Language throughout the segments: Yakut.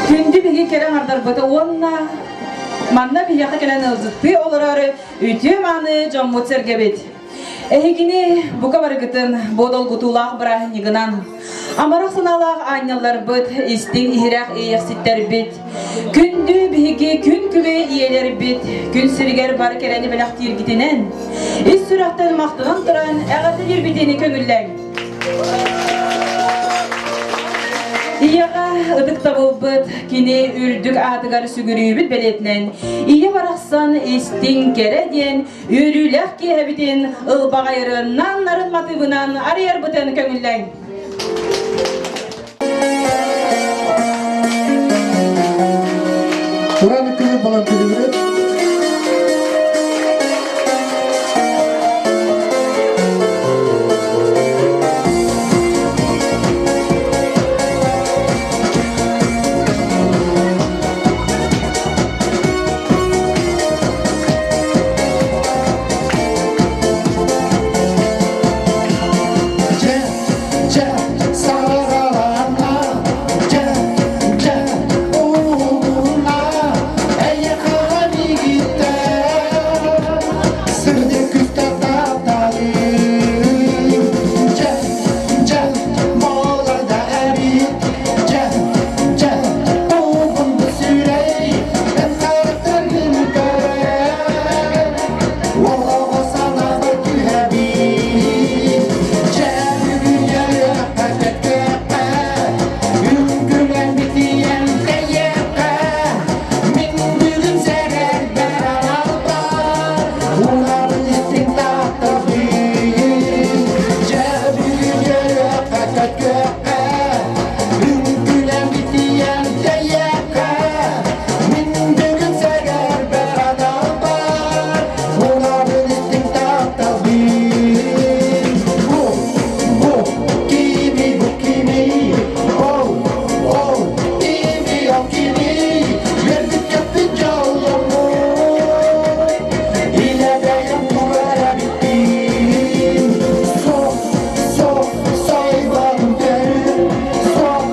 Күндү биһиги кэрэ аҥардарбыт уонна манна биһиэхэ кэлэн ыалдьыттыы олорор үтүө-мааны дьоммут-сэргэбит. Эһигини бука барыгытын бу долгутуулаах бырааһынньыгынан амарах санаалаах аанньалларбыт, истиҥ иһирэх иэйэхситтэрбит, күндү биһиги күн күбэй ийэлэрбит күн сиригэр бар кэрэни бэлэхтииргитинэн ис сүрэхтэн махтанан туран эҕэрдэлиирбитин көҥүллээҥ. Ийэҕэ ытыктабылбыт кини үрдүк аатыгар сүгүрүйүүбүт бэлиэтинэн ийэ барахсан истиҥ кэрэ диэн үөрүүлээх киэһэбитин ылбаҕайырынан нарын матыыбынан арыйарбытын көҥүллээҥ. Туран үккүбүт балан күлүбүт. Дьэ, дьэ, саралана, дьэ, дьэ, уһугунна, эйиэхэ миигиттэн сырдык күстэ тапталым. Дьэ, дьэ, буолар да эбит, дьэ, дьэ, тугун бу сүрэй, эн харахтаргын көрөн, Олоҕу санаабар түһэбин, дьэ бүгүн үөрүөххэ көтүөххэ, үҥкүлэн битийэн тэйиэххэ, мин бүгүн сэрэрбэр аналбар, унарын истиҥ тапталбын. Дьэ бүгүн үөрүөххэ көтүөххэ, үҥкүлэн битийэн тэйиэххэ, мин бүгүн сэрэрбэр аналбар, Унарын истиҥ тапталбын. Бу, бу, кими, бу кими, ол, ол, кими, ол кими, үөрбүт көппүт дьолломмут, илэ бэйэм турар эбиппин. Суох, суох, сойботум төрүт, суох,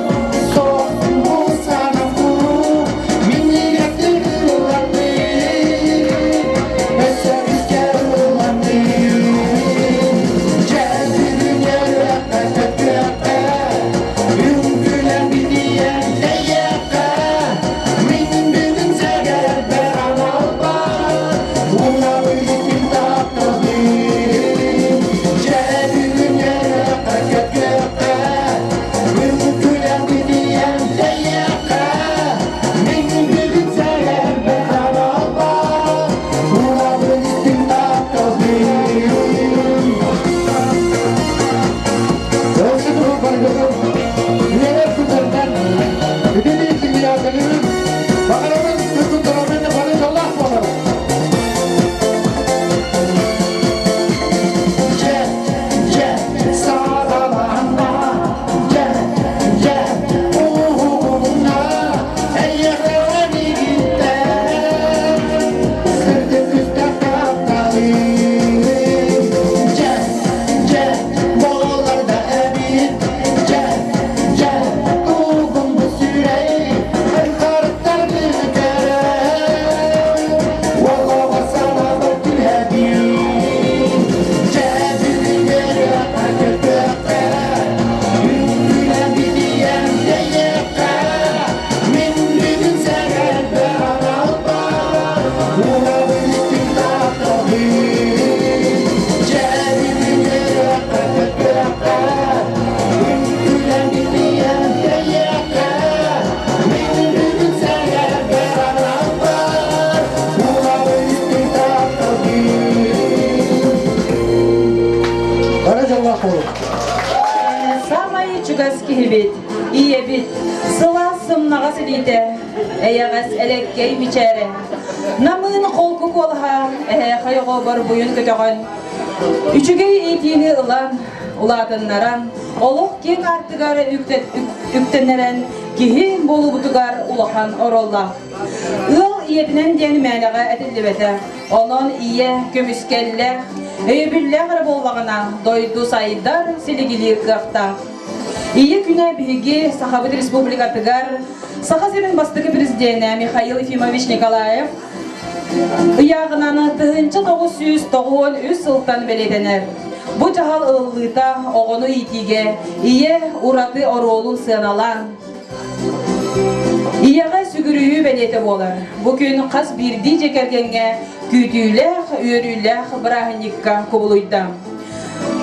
суох, бу санам куруук, минньигэстик ыллардым, өссө күүскэ ыллардым. Дьэ бүгүн үөрүөххэ көтүөххэ, үҥкүлэн битийэн тэйиэххэ, мин бүгүн сэгэрбэр аналбар, унабын итин тапталым. Дьэ бүгүн үөрүөххэ көтүөххэ, үҥкүлэн битийэн тэйиэххэ, мин бүгүн сэгэрбэр аналбар, унабын итин тапталым. Үөрэр күннэринэн итини истиҥниэхтэнибит. Баҕарабын күн доруобуйаны бары дьоллоох буоларым. Дьэ, дьэ, саҕаланна, дьэ, дьэ, уһугунна, эйиэхэ миигиттэн сырдык күстэх тапталым. Дьэ, дьэ, буолар да эбит, дьэ, дьэ, тугум бу сүрэй, эн харахтаргын көрөн, олоҕо санаабар түһэбин. Дьэ, бүгүн үөрүөххэ, көтүөххэ, үҥкүүлээн битийэн тэйиэххэ, мин бүгүн сэрэрбэр аналбар, унабын истиҥ тапталым. Дьэ, бүгүн үөрүөххэ, көтүөххэ, үҥкүүлээн битийэн тэйиэххэ, мин бүгүн сэрэрбэр аналбар, унабын истиҥ тапталым. Бары дьоллоох буолуҥ. Саамай чугас киһибит, ийэбит, сылаас сымнаҕас илиитэ, эйэҕэс элэккэй мичээрэ, намыын холку куолаһа эһээхэй оҕобор буйун көтөҕөн, үчүгэй иитиини ылан, улаатыннаран, олох киэҥ аартыгар үктэннэрэн киһи буолуубутугар улахан оруоллаах. Ыал ийэтинэн диэн мээнэҕэ этиллибэтэ. Онон ийэ көмүскэллээх, өйөбүллээх эрэ буоллаҕына, дойду сайдар, силигилиир кыахтаах. Ийэ күнэ биһиги Сахабыт Республикатыгар Саха сирин бастакы президенэ Михаил Ефимович Николаев ыйааҕынан 1993 сылтан бэлиэтэнэр. Бу дьаһал ылыллыыта оҕону иитиигэ ийэ ураты оруолун сыаналаан, Ийэҕэ сүгүрүйүү бэлиэтэ буолар. Бу күн хас биирдии дьиэ кэргэҥҥэ күүтүүлээх, үөрүүлээх бырааһынньыкка кубулуйда.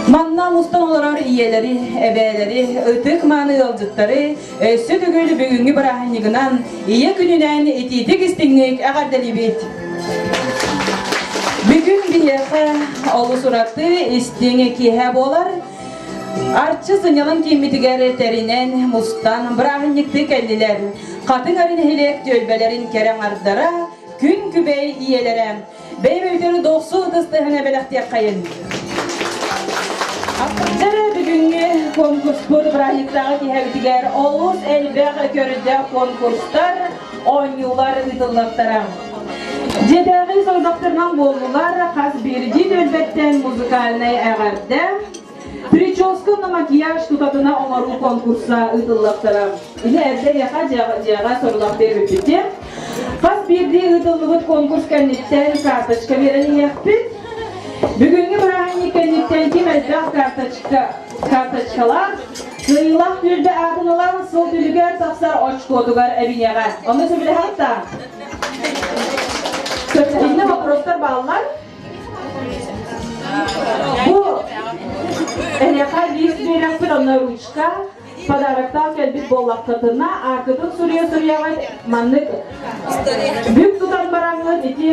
Манна мустан олорор ийэлэри, эбээлэри, ытык-мааны ыалдьыттары өссө төгүл бүгүҥҥү бырааһынньыгынан Ийэ күнүнэн итиитик-истиҥник эҕэрдэлиибит! Бүгүн биһиэхэ олус ураты истиҥ киэһэ буолар. Арчы сынньалаҥ кииммитигэр тэринэн, мустан, бырааһынньыктыы кэллилэр. Хатыҥ Ары нэһилиэк түөлбэлэрин кэрэ аҥардара, күн күбэй ийэлэрэ. Бэйэ-бэйбитин дохсу ытыс тыаһына бэлэхтиэххэйин. Дьэ бүгүҥҥү конкурспут бырааһынньыктааҕы киэһэбитигэр олус элбэх көрдөөх конкурстар, оонньуулар ыытыллыахтара. Дьиэтээҕи сорудахтарынан буоллулар хас биирдии түөлбэттэн музыкальнай эҕэрдэ, прическа уонна макияж тутатына оҥоруу конкурса ыытыллыахтара. Ини эрдэ эһиэхэ дьиэҕэ сорудах биэрбиппит. Хас биирдии ыытыллыбыт конкурс кэнниттэн карточка биэрэн иһиэхпит. Бүгүҥҥү бырааһынньык кэнниттэн ким элбэх карточка карточкалаах кыайыылаах түөлбэ аатын ылан сыл түмүгэр тахсар очкотугар эбиниэҕэ. Ону сөбүлэһэҕит да? Иннэ вопростар бааллар. Бу эһиэхэ лист биэрэхпит, онно ручка, подароктаах кэлбит буоллаххытына, ааккытын суруйа-суруйаҕыт маннык бүк тутан бараҥҥыт ити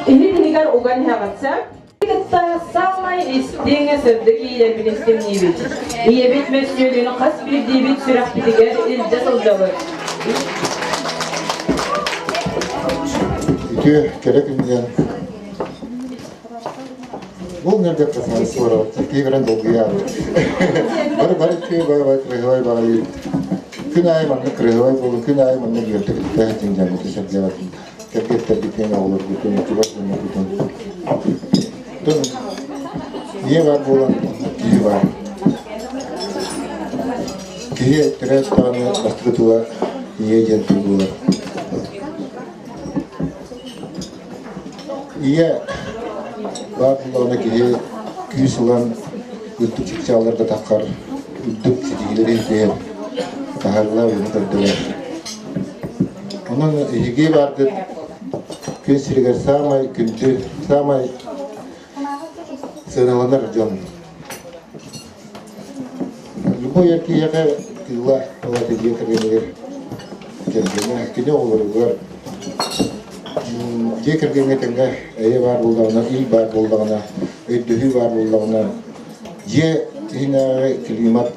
иһит иһигэр уган иһэҕит сөп. Кытта саамай истиҥ сырдык иилэрбит истиҥниибит. Ийэбит мөссүөнүн хас биирдиибит сүрэхпитигэр илдьэ сылдьабыт. Үтүө кэрэ күнүнэн Бу нерде красавица киһи көрөн долгуйаабыт. Бары бары үтүө бары бары кырыһыбай баҕайы. Күн аайы маннык кырыһыбай буолун, күн аайы маннык үөрдэ кытта дьиҥ сэргэбэтин. Кэргэттэргитин, оҕолоргутун, чугас дьонноргутун. Тон ийэ баар буолан киһи баар. Киһи төрөөт даҕаны бастакы тыла ийэ диэн тыл буолар. Ийэ баар буоллаҕына киһи күүс ылан үрдүк чыпчаалларга таххар, үрдүк ситиһиилэри иһэр, таһаарыылаах үлэни көрдөрөр. Онон эһиги бааргыт күн сиригэр саамай күндү, саамай сыаналанар дьон. Любой эр киһиэхэ тыла ылата дьиэ кэргэнигэр кэргэнэ, кини оҕолоругар дьиэ кэргэҥҥэ тэҥҥэ эйэ баар буоллаҕына, ил баар буоллаҕына, өйдөһүү баар буоллаҕына, дьиэ иһинээҕи климат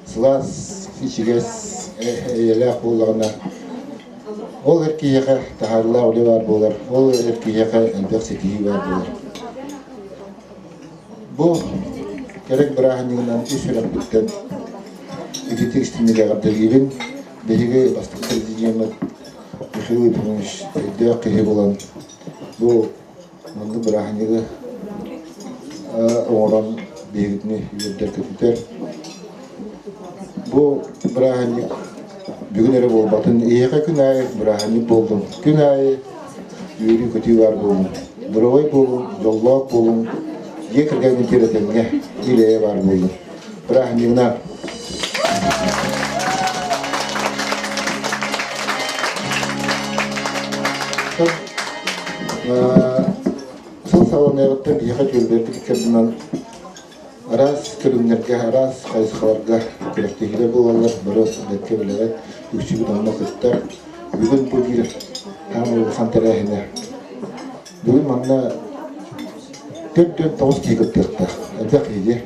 сылаас, ичигэс, эйэлээх буоллаҕына, ол эр киһиэхэ таһаарыылаах үлэ баар буолар, ол эр киһиэхэ элбэх ситиһии баар буолар. Бу кэрэ бырааһынньыгынан ис сүрэхпиттэн ититик истиҥник эҕэрдэлиибин. Биһиги бастакы президеммит Михаил Ефимович өйдөөх киһи буолан бу маннык бырааһынньыгы оҥорон биһигитини үөрдэр-көтүтэр. Бу бырааһынньык бүгүн эрэ буолбатын, эһиэхэ күн аайы бырааһынньык буоллун, күн аайы үөрүү-көтүү баар буоллун, доруобай буолуҥ, дьоллоох буолуҥ, дьиэ кэргэҥҥин тиэрэтэҥҥэ ил-эйэ баар буоллун. Бырааһынньыгынан! Сыл саҕаланыаҕыттан биһиэхэ түөлбэлэрбит иккардынан араас көрүҥнэргэ, араас хайысхаларга күрэхтэһиилэр буолаллар, бары бэркэ билэҕит, үксүбүт онно кыттар. Бүгүн бу биир саамай улахан тэрээһинэ. Бүгүн манна 49 киһи кыттыахтаах. Элбэх киһи.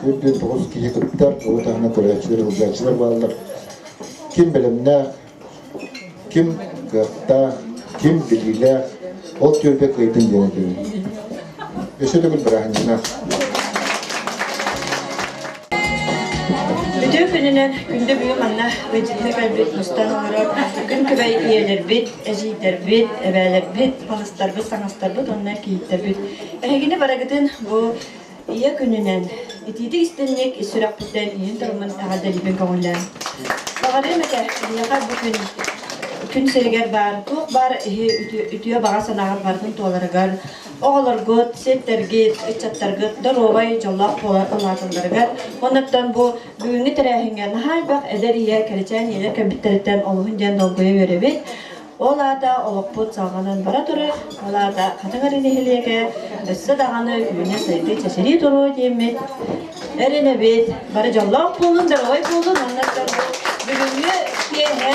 49 киһи кыттар, ол таһынан көрөөччүлэр, ыалдьааччылар бааллар. Ким бэлэмнээх, ким кыахтаах, ким билиилээх, ол түөлбэ кыайдын диэн этэбин. Өссө төгүл бырааһынньыгынан. Үтүө күнүнэн күндү бүгүн манна ыалдьыттыы кэлбит мустан олорор күн күбэй ийэлэрбит, эдьиийдэрбит, эбээлэрбит, балыстарбыт, саҥастарбыт уонна кийииттэрбит. Эһигини барыгытын бу Ийэ күнүнэн итиитик истинник ис сүрэхпиттэн иһин тылыммын эҕэрдэлиибин көҥүллээн. Баҕарыам этэ, эһиэхэ бу күн күн сиригэр баар туох баар иһи үтүө баҕа санааҕыт барытын туоларыгар, оҕолоргут, сиэттэргит, ыччаттаргыт доруобай, дьоллоох буола улааталларыгар, оннуттан бу бүгүҥҥү тэрээһиҥҥэ наһаа элбэх эдэр ийэ, кэрэчээн ийэлэр кэлбиттэриттэн олуһун диэн долгуйа үөрэбит. Ол аата олохпут салҕанан бара турар, ол аата Хатыҥ Арыы нэһилиэгэ өссө даҕаны үүнэ-сайдыы чэчирии туруо диэммит эрэнэбит. Бары дьоллоох буолун, доруобай буолун уонна бүгүҥҥү киэһэ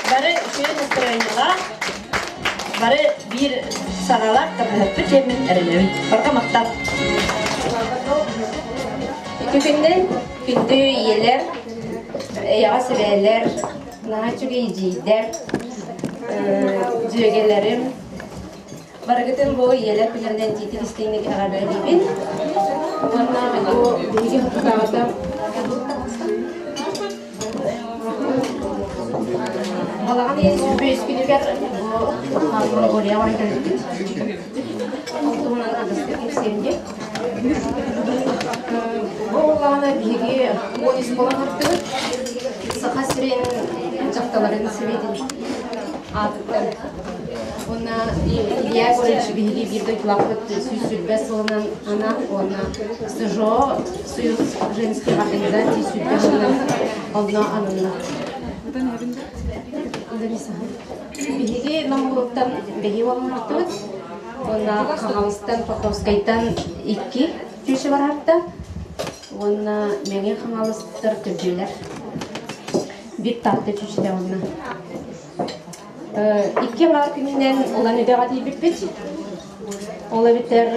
бары үчүгэй настроениелаах, бары биир саҕалаах табыһыппыт диэммин эрэнэбин. Барҕа махтал! Ити күннэн күндү ийэлэр, эйэҕэс эбээлэр, Наһаа үчүгэй эдьиийдэр, дьүөгэлэрим, барыгытын бу ийэлэр күннэринэн итиитик истиҥник эҕэрдэлиибин. Уонна бу биһиги хотутааҕыта Балаҕан ыйын 25 күнүгэр бу Монголияҕа баран кэлбиппит. Ол туһунан аҕыстык кэпсиэм дии. Бу буоллаҕына биһиги 13 буолан бардыбыт. Саха сирин дьахталларын сэбиэтин аатыттан. Уонна Илья Ильич биһиги биир дойдулаахпыт 120 сылынан анаан уонна СЖО Союз женских организаций 120 сылынан онно ананна. Биһиги Намылыттан бэһи буолан Уонна Хаҥаластан Покровскайтан икки теща барарта уонна Мэҥэ Хаҥаластар төрдүөлэр. Биир Таатта чүчүтэ уонна икки аҥаар күнүнэн Улан Үдэҕэ тиийбиппит. Ол эбэтэр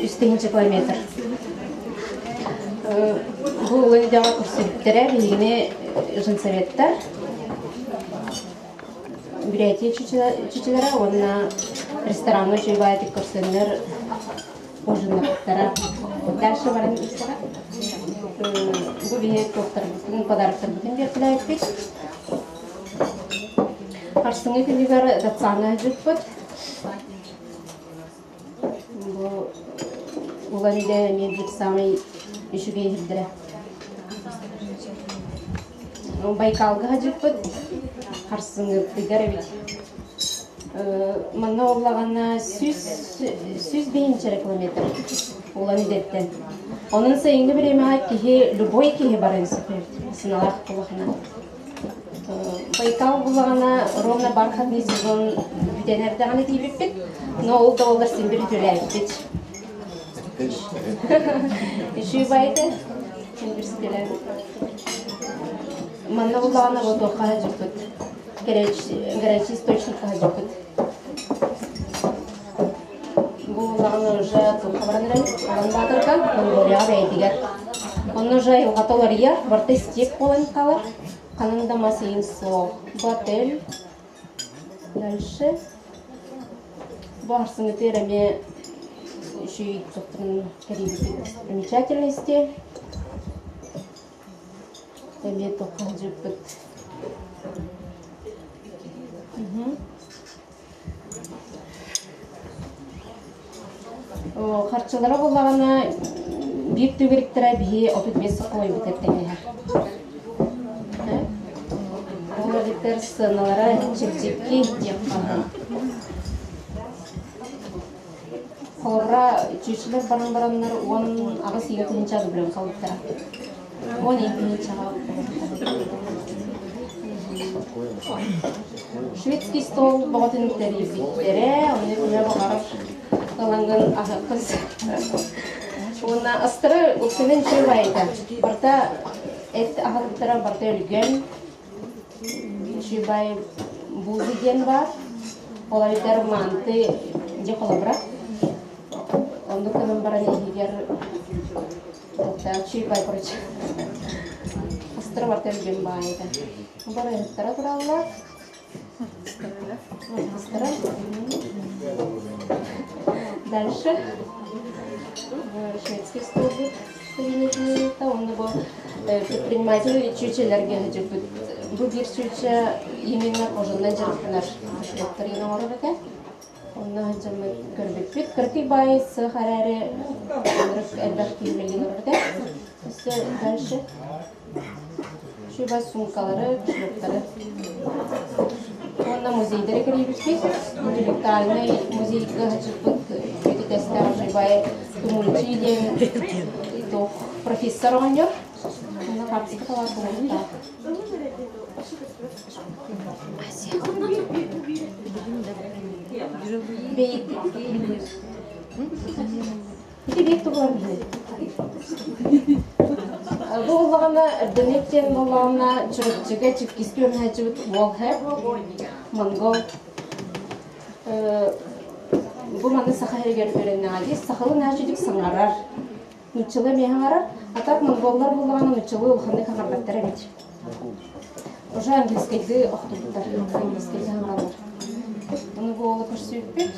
үс тыһыынча километр. Бу Улан Үдэҕэ көрсүбүттэрэ биһигини женсоветтар Бурятия чүчүлэрэ уонна рестораҥҥа үчүгэй баайытык көрсөннөр ужиннаппыттара. Дальше баран истэҕэ. Бу биһи туохтарбытын, подароктарбытын биэртилээбиппит. Харсыҥҥы күнүгэр дацаҥҥа сылдьыппыт. Бу Улан-Удэ эмиэ биир саамай үчүгэй иһирдэрэ. Байкалга сылдьыппыт, харсыҥҥытыгар эбит. Манна буоллаҕына 100 105 километр Улан-Удэттэн. Онон сайыҥҥы бириэмэҕэ киһи, любой киһи барыан сөп эбит, сыналаах улахана. Байкал буллаҕына ровно бархатный сезон бүтэн эрдэҕинэ тиийбиппит, но ол да буоллар син биир үтүөлээбиппит. Үчүгэй баайда син биир ситэлээбит. Манна буллаҕына вот туохха сылдьыппыт, горячий источникка сылдьыппыт. Бу улахан уже туохха баран эрэбит? Улан-Баторга, Монголияҕа бэйэтигэр. Онно уже айылҕата уларыйар, барыта степь буолан хаалар. Ханан да мас иин суох. Бу отель. Дальше. Бу арсыҥытыыр эмиэ үчүгэй туохтарын кэрийбиппит достопримечательности. Эмиэ туохха сылдьыбыппыт. Харчылара буоллаҕына биир төгүрүктэрэ биһи 35 соколойбут эттэҥэһэр. Ол эбэтэр сыаналара чэпчэки диэххэ. Холобура, чүчүлэр баран бараннар 18 ийэ тыһыынча рублем халыттара. 12 тыһыынчаҕа Шведский стол бөҕөтүн тэрийбиттэрэ, онно кимэ баҕарар ылаҥҥын аһыаххын сөп. Уонна астара үксүнэн үчүгэй баайыта. Барыта эт аһылыктара барыта өлгөм. Үчүгэй баай буузы диэн баар. Ол эбэтэр манты дьэ холобура. Оннук гынан баран иһигэр үчүгэй баай короче. Астара барыта өлгөм баайыта. Барыһыттара тураллар. Дальше. Шведский столбик. кабинетта онно бу предприниматель чүчэлэргэ сылдьыбыт. Бу биир чүчэ именно кожанан дьарыктанар кошелектар иин оҥорор этэ. Онно сылдьаммыт көрбүппүт. Кыракый баай сыах эрээри ынырык элбэх киһи үлэлии олорор этэ. Өссө дальше Шуба суумкалары, кошелектары. Уонна музейдары кэрийбиппит. Интеллектуальнай музейга сылдьыбыт бүтүтэстээх Жибай Тумульчи диэн туох профессор оҕонньор. Онно хаартыска талар буолуохтаах. Бэйит Ити биир туһунан Бу буоллаҕына Эрдэнэт диэн буоллаҕына Чурапчыга Чиккискэ үөрэнээччибит уол монгол бу маны саха иһигэр үөрэннэҕэ дии сахалыы нааччыдык саҥарар нууччалыы эмиэ саҥарар а так монголлар буоллаҕына нууччалыы улаханнык саҥарбаттар эбит уже английскайдыы охтубуттар английскайдыы саҥараллар ону бу уолу көрсүбүппүт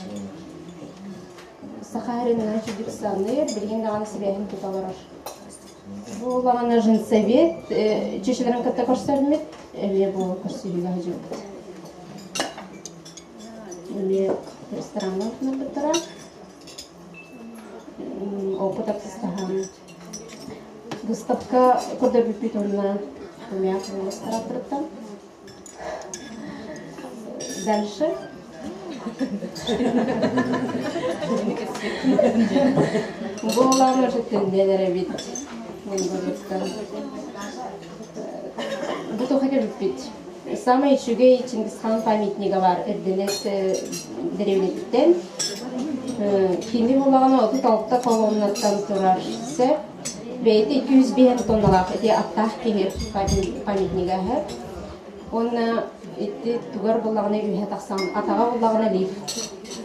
Саха сирин наһаа үчүгдүк саныыр, билигин даҕаны сибээһин тута олорор. Бу улаҕана женсовет чүчүлэрин кытта көрсөрмүт, эмиэ бу көрсүһүүгэ сылдьыбыт. Эмиэ рестораҥҥа отунарбыттара. Опыт атастаһан. Выставка көрдөрбүппүт уонна эмиэ астарааттарыттан. Дальше. Буолаары өтүттүннэн эрэбит Монголияттан. Бу туха кэлбиппит. Самый үчүгэй Чингисхан памятнига бар Эрдэнэс дэриэбинэтиттэн. Кини буоллаҕына 36 колоннаттан турар сөп. Бэйэтэ 205 тонналаах ити аттаах киһи памятнига аһар. Уонна ити тугар буллаҕына үөһэ тахсан, атаҕа буллаҕына лифт.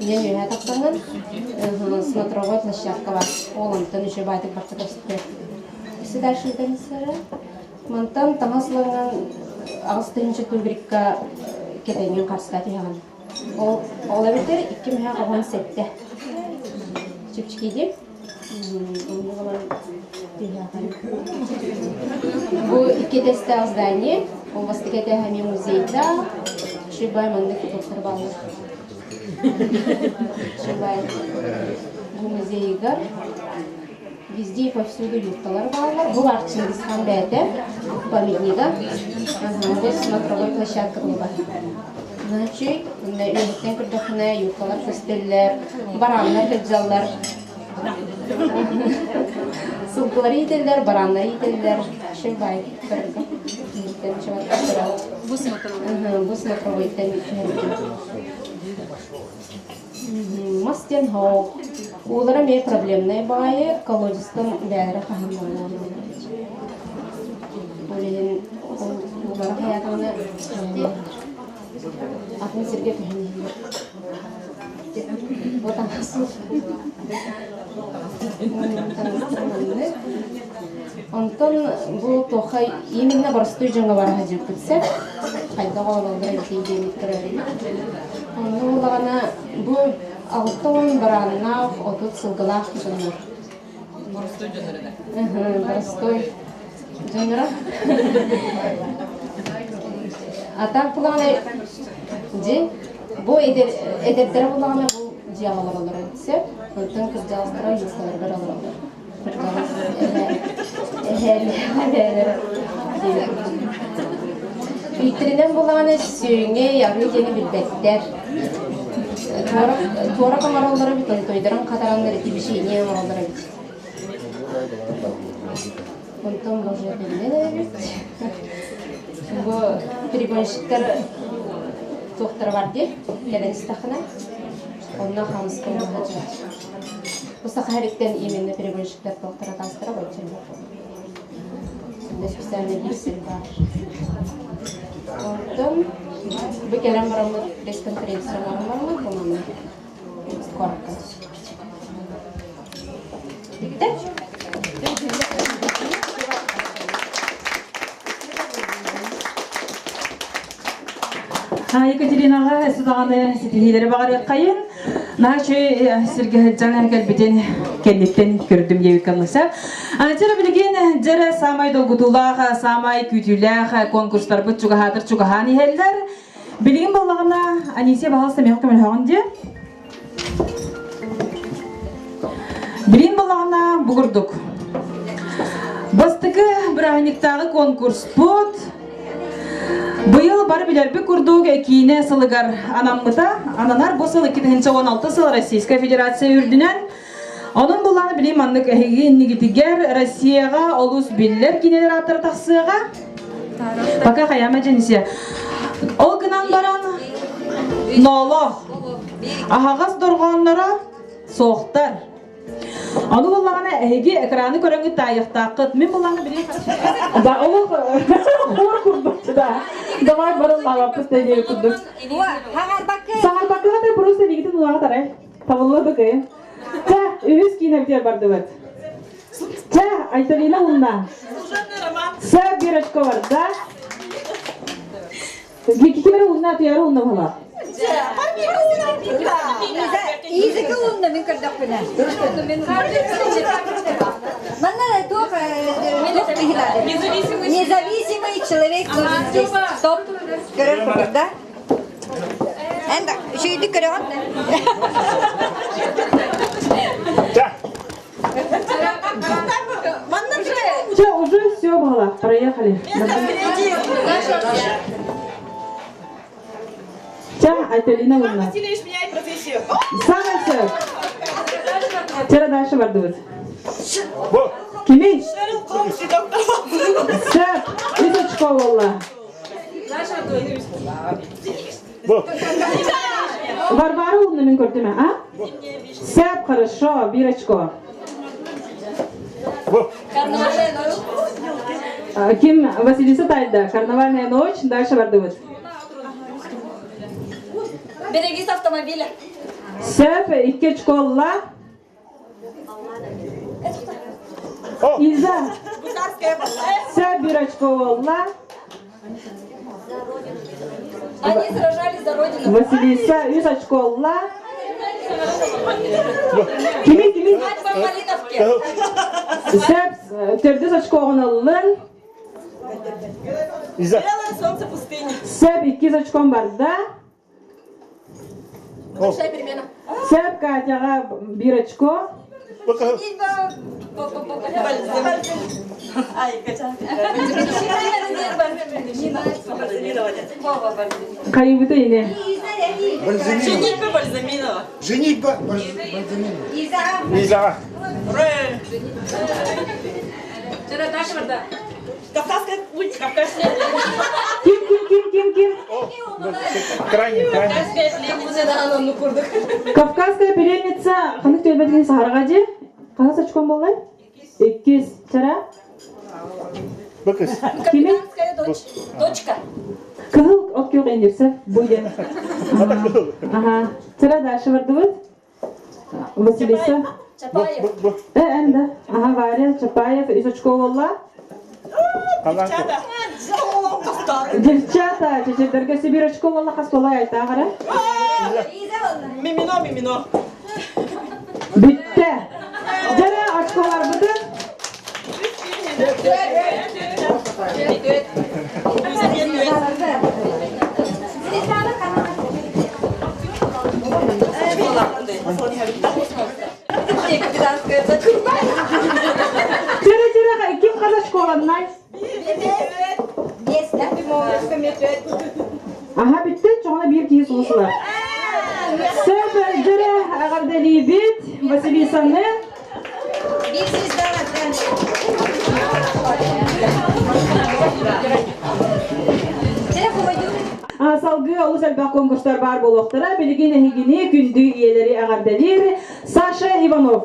Инэн үөһэ тахсаҥын смотровой площадка бар. Ол онтон үчүгэй баайтык барта көстөр. Өссө дальше ыытан Мантан таҥас ылаҥҥын 8 тыһыынча тубрикка кэтэҥҥин харска түһэҕин. Ол, ол эбэтэр 2 мөһөөх 17. Чэпчэки Бу икки этээстээх здание, ол бастакы этээһэ эмиэ музейдаах, Шибай маннык доктор бааллар. Шибай бу музейыгар везде и повсюду юрталар бааллар. Бу бар Чингисхан бэйэтэ памятнига. Бу смотровой площадка буолар. Значит, үөһэттэн көрдөххүнэ юрталар көстөллөр, барааннар сылдьаллар. Сылгылары иитэллэр, барааннары иитэллэр. Шибай Бу смотровой. Бу смотровойтан Мас диэн хоох. Уулара эмиэ проблемнай баайы, колодецтан бээлэрэ хаһан буолуон. Ол иһин уулара хайаатаҕына атын сиргэ көһөн иһиллэр. Вот Онтон бу туохха именно боростуой дьоҥҥо бара сылдьыбыппыт сөп. Хайдах оҥороллор эбитий диэн көрөөрүбүт. Онно буоллаҕына бу 60 барааннаах, 30 сылгылаах дьоннор. Боростуой дьоннор этэ. Боростуой дьонноро. А так буоллаҕына дьи бу эдэрдэрэ буоллаҕына бу дьиэҕэ олороллор сөп. Онтон кырдьаҕастара юрталарыгар олороллор. Кырдьаҕас эһээлэр Үүттэринэн буоллаҕына сүөҥэй, арыы диэни билбэттэр. Туорах оҥороллоро эбит, онтойдорун хатараннар ити печенье оҥороллор эбит. Онтон боже биллэн эбит. Бу перегонщиктар туохтара бар дии, кэлэн истэххинэ, онно хаамыска оҥоһо Бу саха сириттэн именно перегонщиктар туохтара таастара больше специальный биир сир баар. Онтон бу кэлэн бараммыт пресс-конференция оҥорон бараммыт, бу манна куоракка. Бүттэ? Екатеринаҕа өссө даҕаны ситиһиилэри баҕарыаххайын. Наһаа үчүгэй сиргэ сылдьан кэлбитин кэнниттэн көрдүм диэбиккэ ыллыса. Дьэрэ билигин дьэрэ саамай долгутуулаах, саамай күүтүүлээх конкурстарбыт чугаһаатар чугаһаан иһэллэр. Билигин буоллаҕына Анисия баһалыста миэхэ көмөлөһөҕүн диэ. Билигин буоллаҕына бу курдук. Бастакы бырааһынньыктааҕы конкурспут Быйыл бары билэрбит курдук киинэ сылыгар анаммыта. Ананар бу сыл 2016 сыл Российская Федерация үрдүнэн. Онон булааны билим маннык эһиги иннигитигэр Россияҕа олус биллэр кинилэр ааттара тахсыаҕа. Пока хаяма дьэнисия. Ол гынан баран ноолоох аһаҕас дорҕоонноро суохтар. Ону буллаҕына эһиги экраны көрөҥҥүт таайыахтааххыт. Мин буллаҕына билин Да, ол хор курдук да. Давай барыллаабаппыт да диэри курдук. Саҥарбаккыга да просто мигитин улаҕа тарай. Табылла быкы. Чэ, үһүс киинэбитигэр бардыбыт. Чэ, Айталина уунна. Сэ бирочка барда. Кимер уунна, туяры уунна була. Изыгы уунна мин көрдөхпүнэ. Манна туох Независимый человек должен здесь. Стоп. Көрөр курдук, да? Энда, үчүгүйдүк көрөҕүн? Все, уже все было. Проехали. Ча, Айталина Луна. Васильевич меняет профессию. Самое все. Вчера дальше бардыбыт. Кими? Сөп, үс очко болла. Варвара Луна мен көрдүм, а? Сөп, хорошо, бир очко. Ким Василиса Тальда, «Карнавальная ночь», дальше бардыбыт. Берегись автомобиля. Сөп, икки очколла. Иза. Сөп, бир очколла. Они сражались за родину. Василиса, үс очколла. Кими, кими? Свадьба в Малиновке. Сөп, төрдүс очкоҕун ыллын. Иза. Белое солнце пустыни. Сөп, иккис очком барда. Большая перемена. Сөп, Катяҕа биир очко. Хайыбыта ини. Женитьба Бальзаминова. Женитьба Бальзаминова. Иза. Кавказская путь, Кавказская Ким, ким, ким, ким, ким? Крайне, крайне. Кавказская пленница ханнык түөлбэтигин саһарга дии? Хаһыс очком буоллай? Иккис. Чара? Быкыс. Кими? Капитанская дочь. Дочка. Кыһыл от күөх индирсе. Бу диэн. Ага. Чара дальше бардыбыт. Василиса. Чапаев. Э, энда. Ага, Варя, Чапаев, үс очко буолла. Девчата, чечердерге сибир очко буолла хас буолай айтааҕара. Мимино, мимино. Бүттэ. Дьэрэ очколарбытын Капитанская дочь. Тире тире ким хас очколаннай? Аха бүттэ, чоҕуна биир киһи сулусулар. Сөп дьэрэ эҕэрдэлиибит Василисаны. Биир звезда. Салгыы олус элбэх конкурстар баар буолуохтара. Билигин эһигини күндү ийэлэри эҕэрдэлиир Саша Иванов.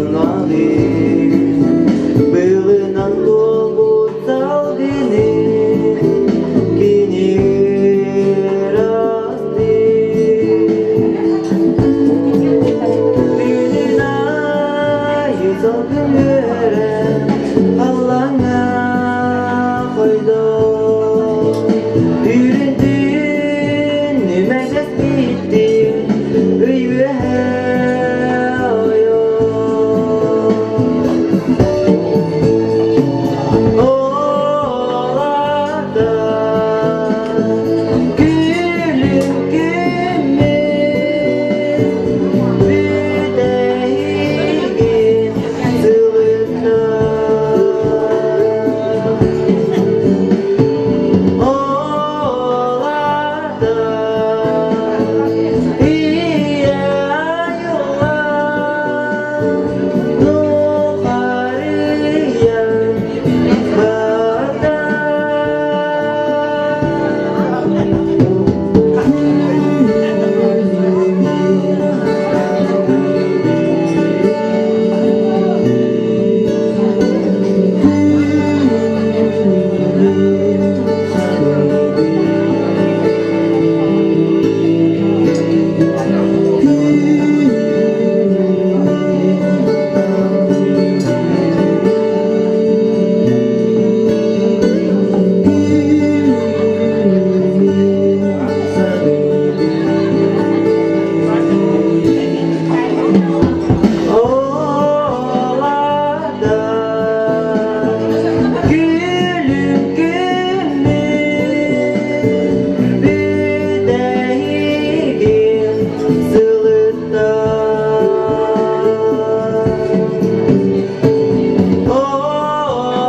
Астымнаҕын быылынан туолбут салгыны кини ырастыыр. Түүнүн аайы салгын үөрэ халлааҥҥа хойдор. Үүрүн нүмэгэспиттин ый үөһэ ойор. Ол ата күлүм күммүт бүтэһигин сылытта. Ол ата ийэ айылҕа нухарыйа барда. Ол ата күлүм күммүт бүтэһигин сылытта. Ол ата ийэ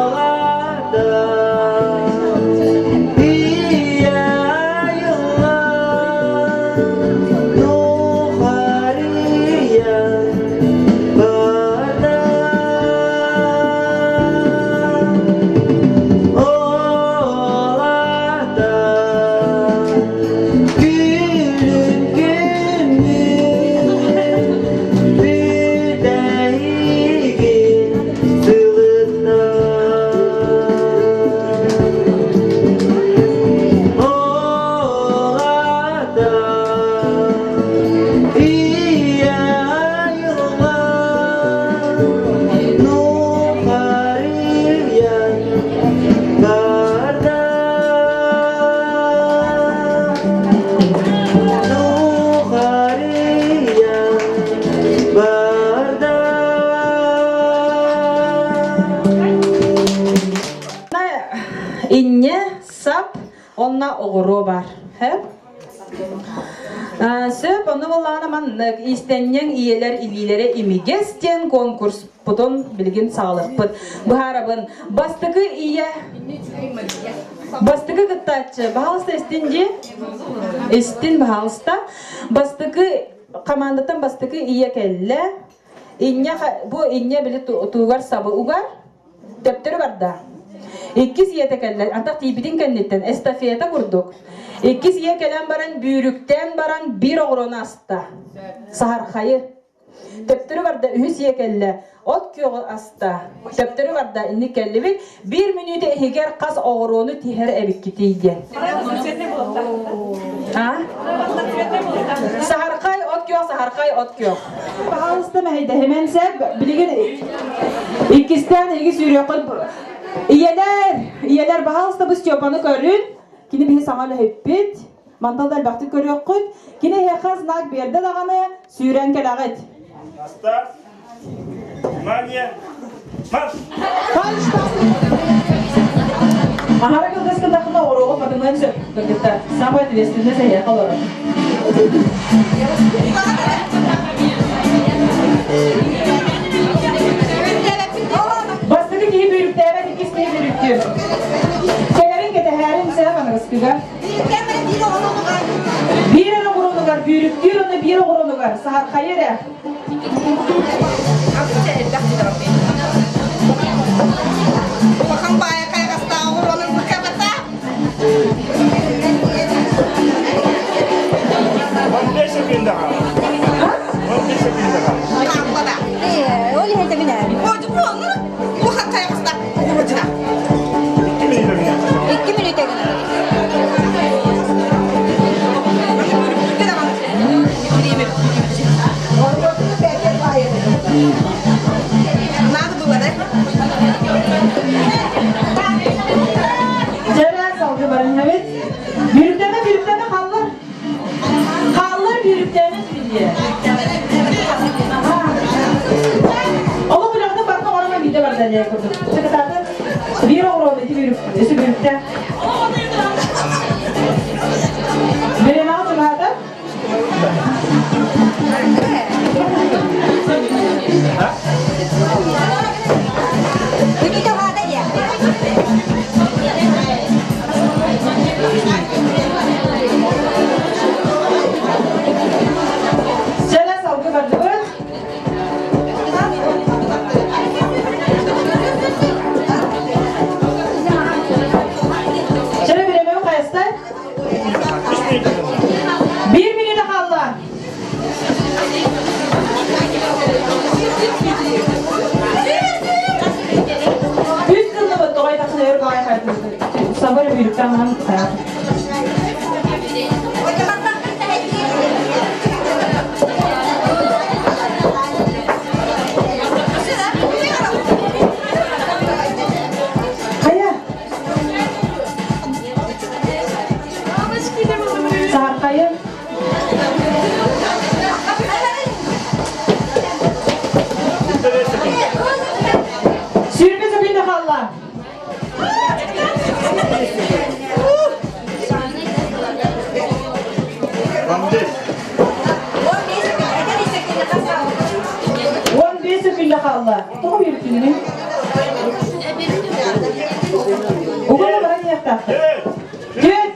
айылҕа нухарыйа барда. Ол ата күлүм күммүт бүтэһигин сылытта. Ол ата ийэ айылҕа нухарыйа барда. Нухарыйа барда. Инньэ сап онно оҕуруо бар. Сөп? Сөп, онно буоллаҕына маннык иистэнньэҥ ийэлэр илиилэрэ имигэс диэн конкурспутун билигин саҕалыахпыт. Быһаарабын. Бастакы ийэ Бастакы кыттааччы, баһаалыста истин дии. Истин, баһаалыста. Бастакы командаттан бастакы ийэ кэллэ. Инньэ бу инньэ били туугар сабы угар. Төптөрү барда. Иккис ийэтэ кэллэ, антах тиийбитин кэнниттэн эстафета курдук. Иккис ийэ кэлэн баран бүүрүктээн баран биир оҕуруону аста. Саһархайы. Төптөрү барда, үһүс ийэ кэллэ, от күөҕү аста. Төптөрү барда, инник кэллибит. Биир мүнүүтэ иһигэр хас оҕуруону тиһэр эбиккитий диэн. А? Саһархай, от күөх, саһархай, от күөх. Пожалуйста, мэһэйдэһимэн сөп. Билигин иккистээн эһиги сүүрүөххүт. Ийэлэр, ийэлэр, пожалуйста, бу Степаны көрүн. Кини биһи саҥа үлэһиппит. Мантал да элбэхтик көрүөххүт. Кини эһиэхэ знак биэрдэ даҕаны, сүүрэн кэлэҕит. Старт! Внимание! Марш! Марш! Аһара кылгас гыннахына оруоҕу батымыан сөп кыргыттар. Самый ответственный эһиэхэ олорор. Бастакы киһи бүүрүктээбэт, иккис киһи бүүрүктүүр. Кэлэрин кэтэһээрин сэ аныгыскыга. Биир эрэ оҕуруонугар бүүрүктүүр, уонна биир оҕуруонугар саһархайы эрэ. Улахан баайа хайҕастаах оҕуруонун быкабата. 15 секундаға. 15 секундаға. дии. Олох үлэҕитин барытын оҥорон биирдэ барда диэн курдук. Секретарьдар биир оҕуруону ити өссө бүүрүктэ. Бириэмэҕэ чугаһаата. Чэлэ салгы бардыбыт. Чэлэ бириэмэбит хайаста? Биир мүнүүтэ хаалла. Үс гынныбыт тоҕой тахсан өр баҕай хайдыбыт. Сабыр бүүрүктэн маһан хайаат. Хайа? Саархайын. Сүүрбэ секунда хаалла. 15 секунда хаалла. Тоҕо үөртүнүн? Угуна баран иһиэхтаахтар. Түөрт!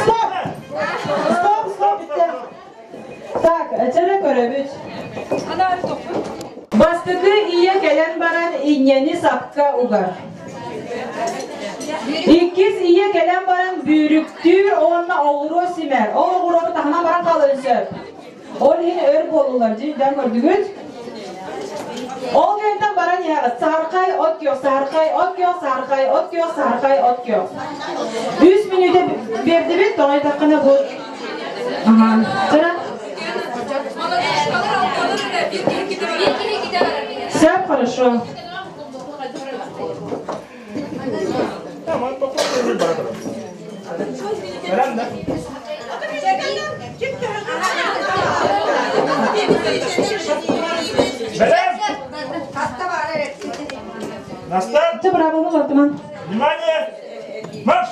Стоп! Стоп, стоп, бүттэ. Так, чэрэ көрөбүт. Бастакы ийэ кэлэн баран инньэни сапка угар. Иккис ийэ кэлэн баран бүүрүктүүр уонна оҕуруо симэр. Ол оҕуруоту таһынан баран хаалыан сөп. Ол иһин өр буоллулар дьиҥ көрдүгүт. Ол кэнниттэн баран иһэҕит. Саһархай от күөх, саһархай от күөх, саһархай от күөх, саһархай от күөх. Үс мүнүүтэ биэрдибит, тоҕо эттэххинэ бу Аха. Все хорошо. На старт! Ты браво, ну, Внимание! Марш!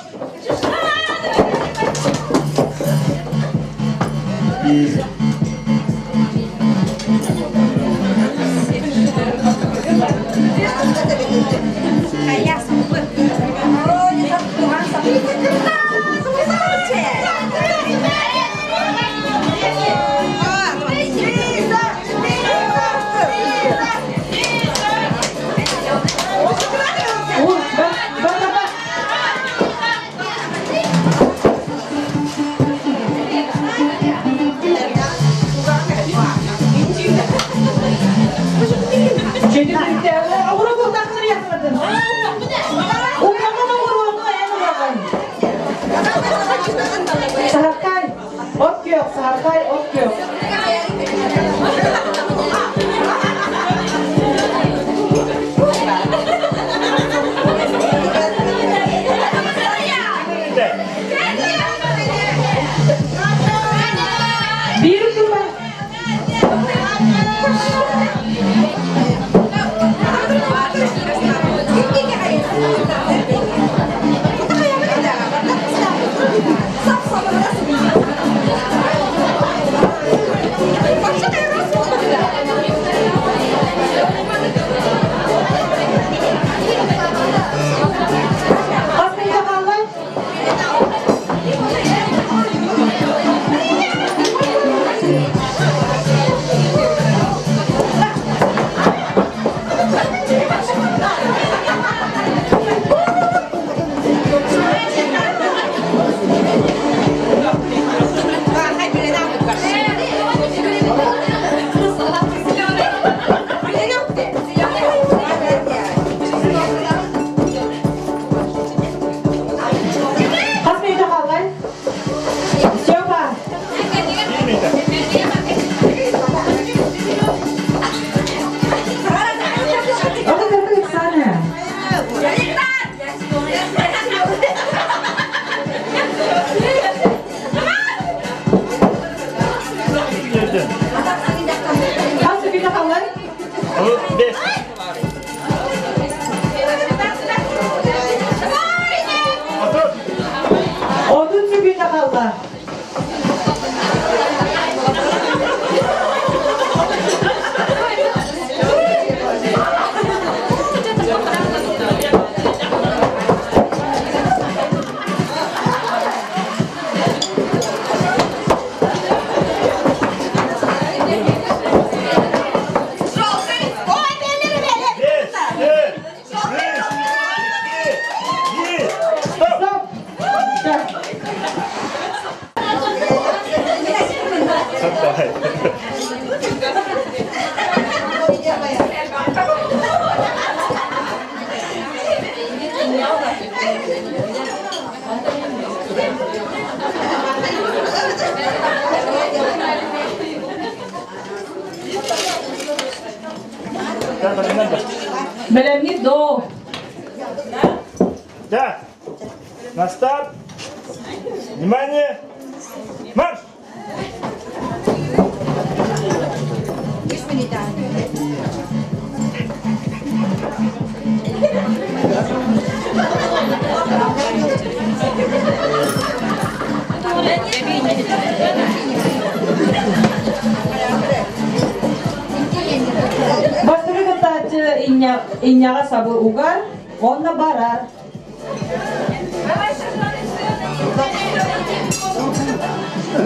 Бэлэмнит доо. Да. На старт. Внимание! Марш! Бастакы кыттааччы инньэҕэ сабы угар, онно барар.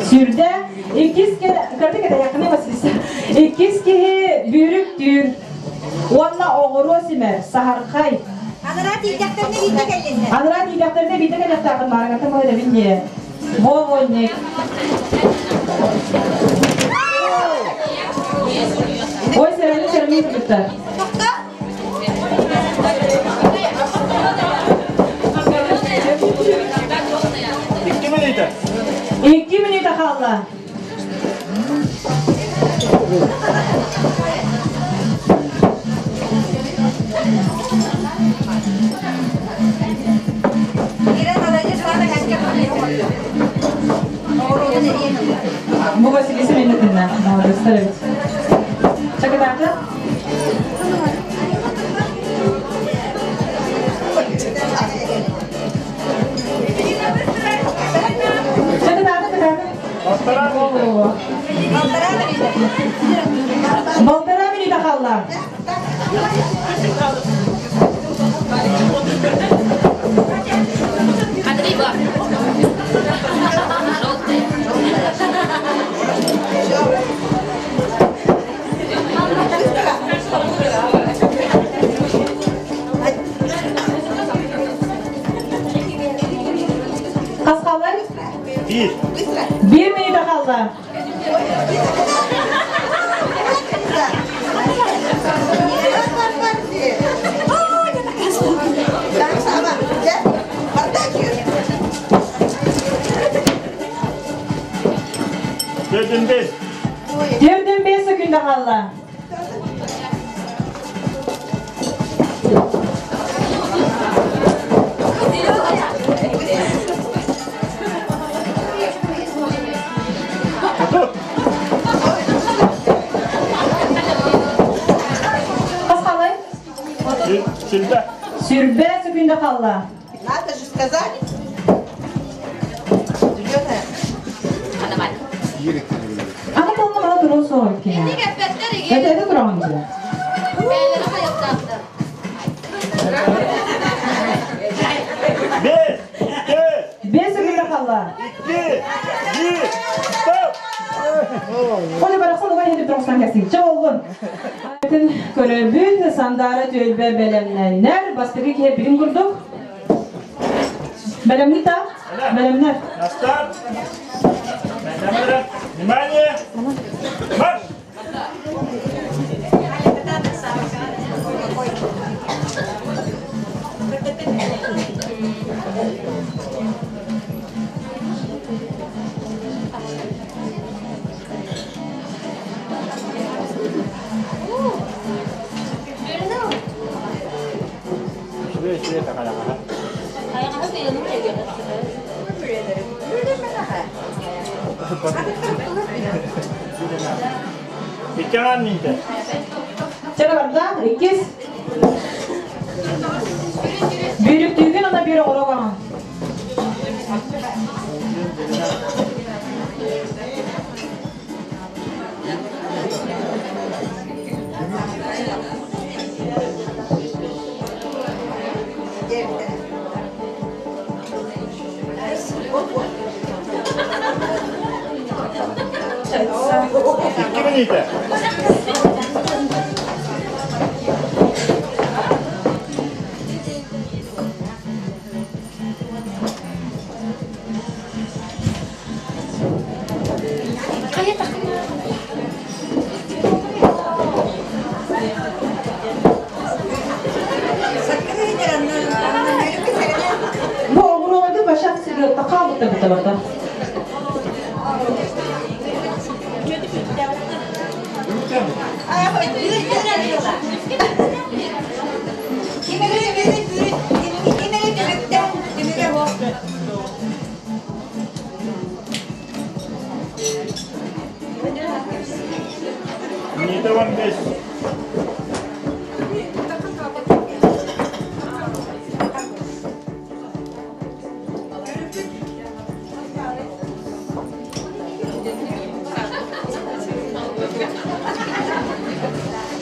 Сүрдэ иккис иккис киһи бүүрүк түүр уонна оҕуруо симэр саһархай. Анараа тиийдэхтэринэ биирдэ кэллиннэр. Анараа тиийдэхтэринэ биирдэ кэлиэхтээххин маарыҥаттан баһыйдабын дии. Вовольник. Ой, сэрэнэ сэрэнэ кытта. Икки минута. Икки минута хаалла. Бу Василиса Мендетинна. Молодецтар эбит. Чакытаата? Чакытаата, кытаата. Балтара минута хаалла. Андрей бар. Желтый. Хас хаалла? Биир. Биир минута хаалла. Төрдүн бес. Төрдүн бес күндө хаалла. Хас хаалай? Сүрбэ. Сүрбэ секунда хаалла. Надо же сказать. Зеленая. Аны толна мана турун соҕук кини. Это это тураҕын дии. Бес. Төрт. Бес секунда хаалла. Икки. Биир. Стоп. Оля барахсан угай хетип тургустан кэлсин. Чэ боллун. Көрөбүт, Сандаара түөлбэ бэлэмнэннэр. Бастакы киһи билин курдук. Бэлэмнит та? Бэлэмнэр. На старт. Внимание! Марш! Иккэҕэн минтэ. Чэ барда, иккис. Бүүрүктүүгүн ана биир оҕолоҕо. Икки минутэ. Хатта битэ барда. Миниитэ уон бес.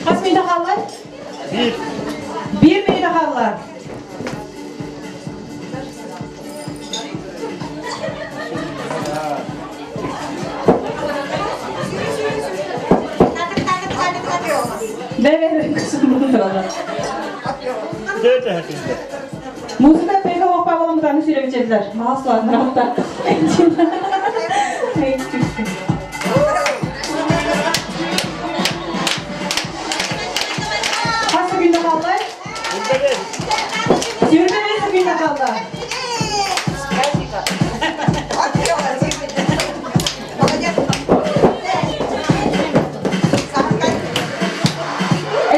Хас минутэ хаалла? Биир. Биир минутэ хаалла. Музыка пега хоппа мутаны сүрөбүчэллэр. Маһасларнар Хас күндө хааллай? Сүүрбэ бес күндө хаалла.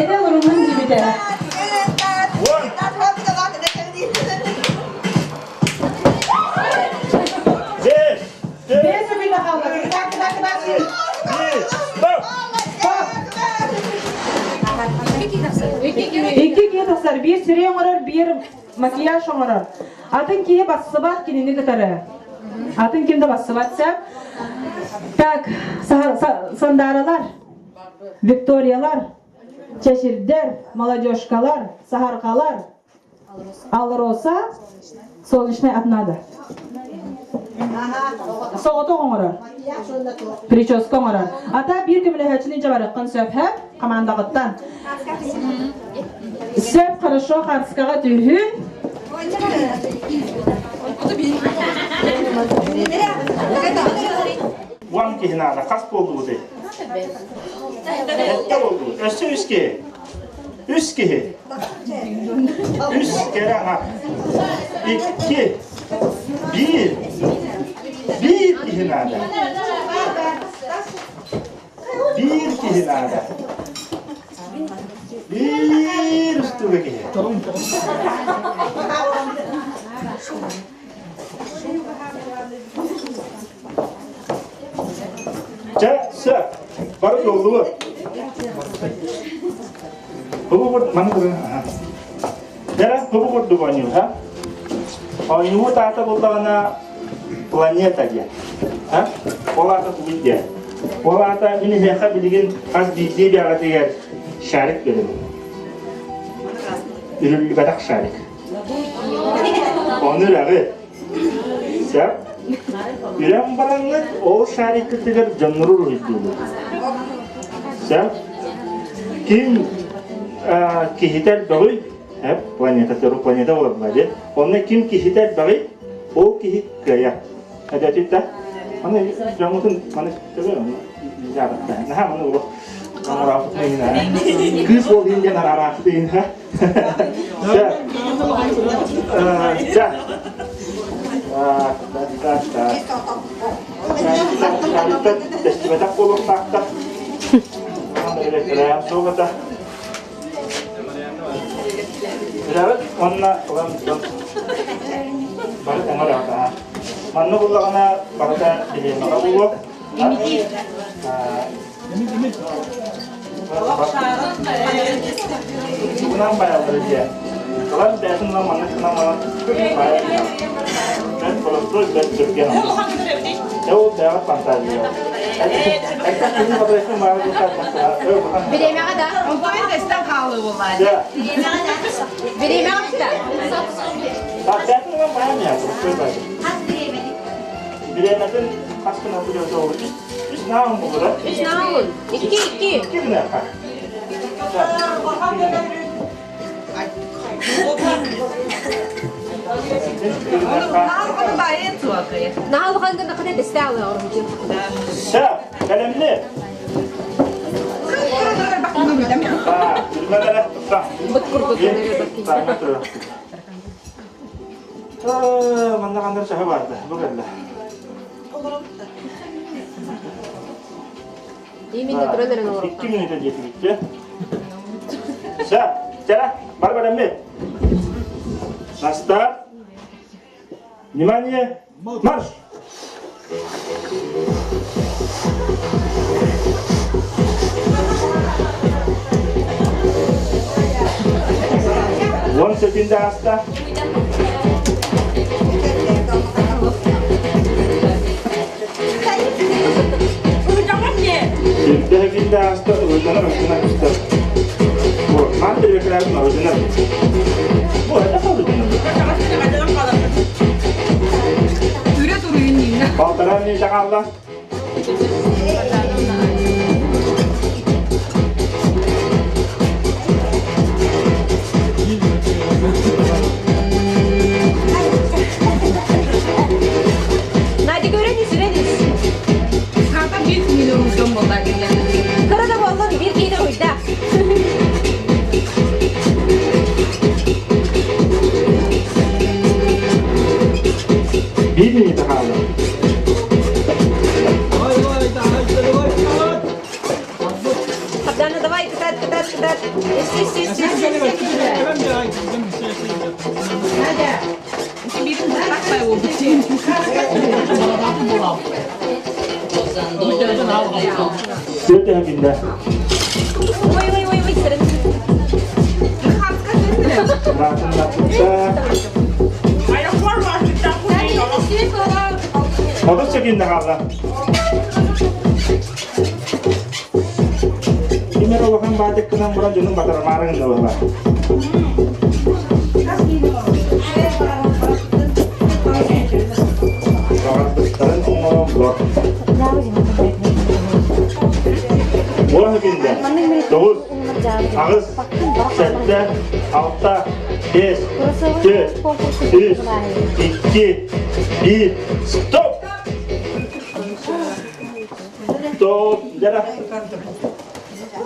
Эдэ урумун дибите. Бес. Бес күндө хаалла. Бес. Стоп. Икки киһи тахсар, биир сирэй оҥорор, биир макияж оҥорор. Атын киһи бассыбат кинини кытары. Атын ким да бассыбат сөп. Так, сандааралар, Викториялар, чэчирдэр, молодежкалар, саһарҕалар, Алроса, солнечная однада. Соҕотох оҥорор. Прическа оҥорор. Ата биир көмөлөһөөччүнү дьабарыаххын сөп, һэ? Хамаандаҕыттан. Сөп, хорошо, харскаҕа түһүн. Уон киһи наада. Хас буоллубутуй? Сэттэ буоллубут. Өссө үс киһи. Үс киһи. Үс кэрэ аҥар. Икки. Биир. Биир киһи наада. Биир киһи наада. Биир устуга киһи. Чэ, сөп. Бары туоллубут. Бу курдук маны көрүн. Дьэ, бу курдук оонньуур, ха? Оонньуубут аата буллаҕына планета диэн. Ха? Ол аата тугуй диэн. Ол аата мин эһиэхэ билигин хас биирдии бэҕэтигэр шарик биэрэбин. Үрүллүбэтэх шарик. Ону үрэҕи. Сөп. Үрэн бараҥҥыт ол шариккытыгар дьоннору уруһуйдууллар. Сөп. Ким киһитэ элбэҕий, планета, планета буолар дии. Онно ким киһитэ элбэҕий, ол киһи кыайар. Эдэтит да? Маны дьоҥҥутун маны төбө наһаа маны олох Кыыс ол иһин диэн арараахпыт иһин Тэстибэтэх буолуохтаахтар. Суох Үрэҕит уонна ылан бары оҥор Манна буллаҕына барыта билиэмэҕэ буолуо. Тугунан байаллар дьэ. Ылан бэйэтин ылан маннык гынан баран байар. Бэрт боростуой бэрт түргэн. Дьэ ол бэйэҕит фантазия. Бириэмэҕэ да. Бириэмэҕэ да. Бириэмэтин хас гына Үс наун булура. Үс наун. Икки, икки. Икки гына. Наал хангын қыда десте алы орумчу. Сә, кәлемле. Быт курдук. Манна хандар чаһы барды. Бу кэллэ. Именно туран эрэн олорор. 2 минута диэтибит. Все, чара, бар бараммыт. На старт. Внимание, марш! Уон секунда ааста. Сирдэ секунда ааста, ылыданар ылыданар устар. Вот, ман телекрабын ылыданар. Вот, это ылыданар. Полтора минута хаалла. Надя, көрөнүс, үрэнис. Кыра да буоллун, биир киһини уруйда. Биир минута хаалла. Сардана, давай, кытаат, кытаат, кытаат. Эссе, эссе, эссе, эссе, эссе. Надя. Төрт секунда. Ой, ой, ой, ой, сырын. Латында. 30 секунда хаалла. Кимер улахан баатыккынан буран дьонун батарымаары гынна Баҕарбыттарын оҥорон булар. Уон секунда. Тоҕус, аҕыс, сэттэ, алта, биэс, түөрт, үс, икки, биир. Стоп! Стоп! Дьэ,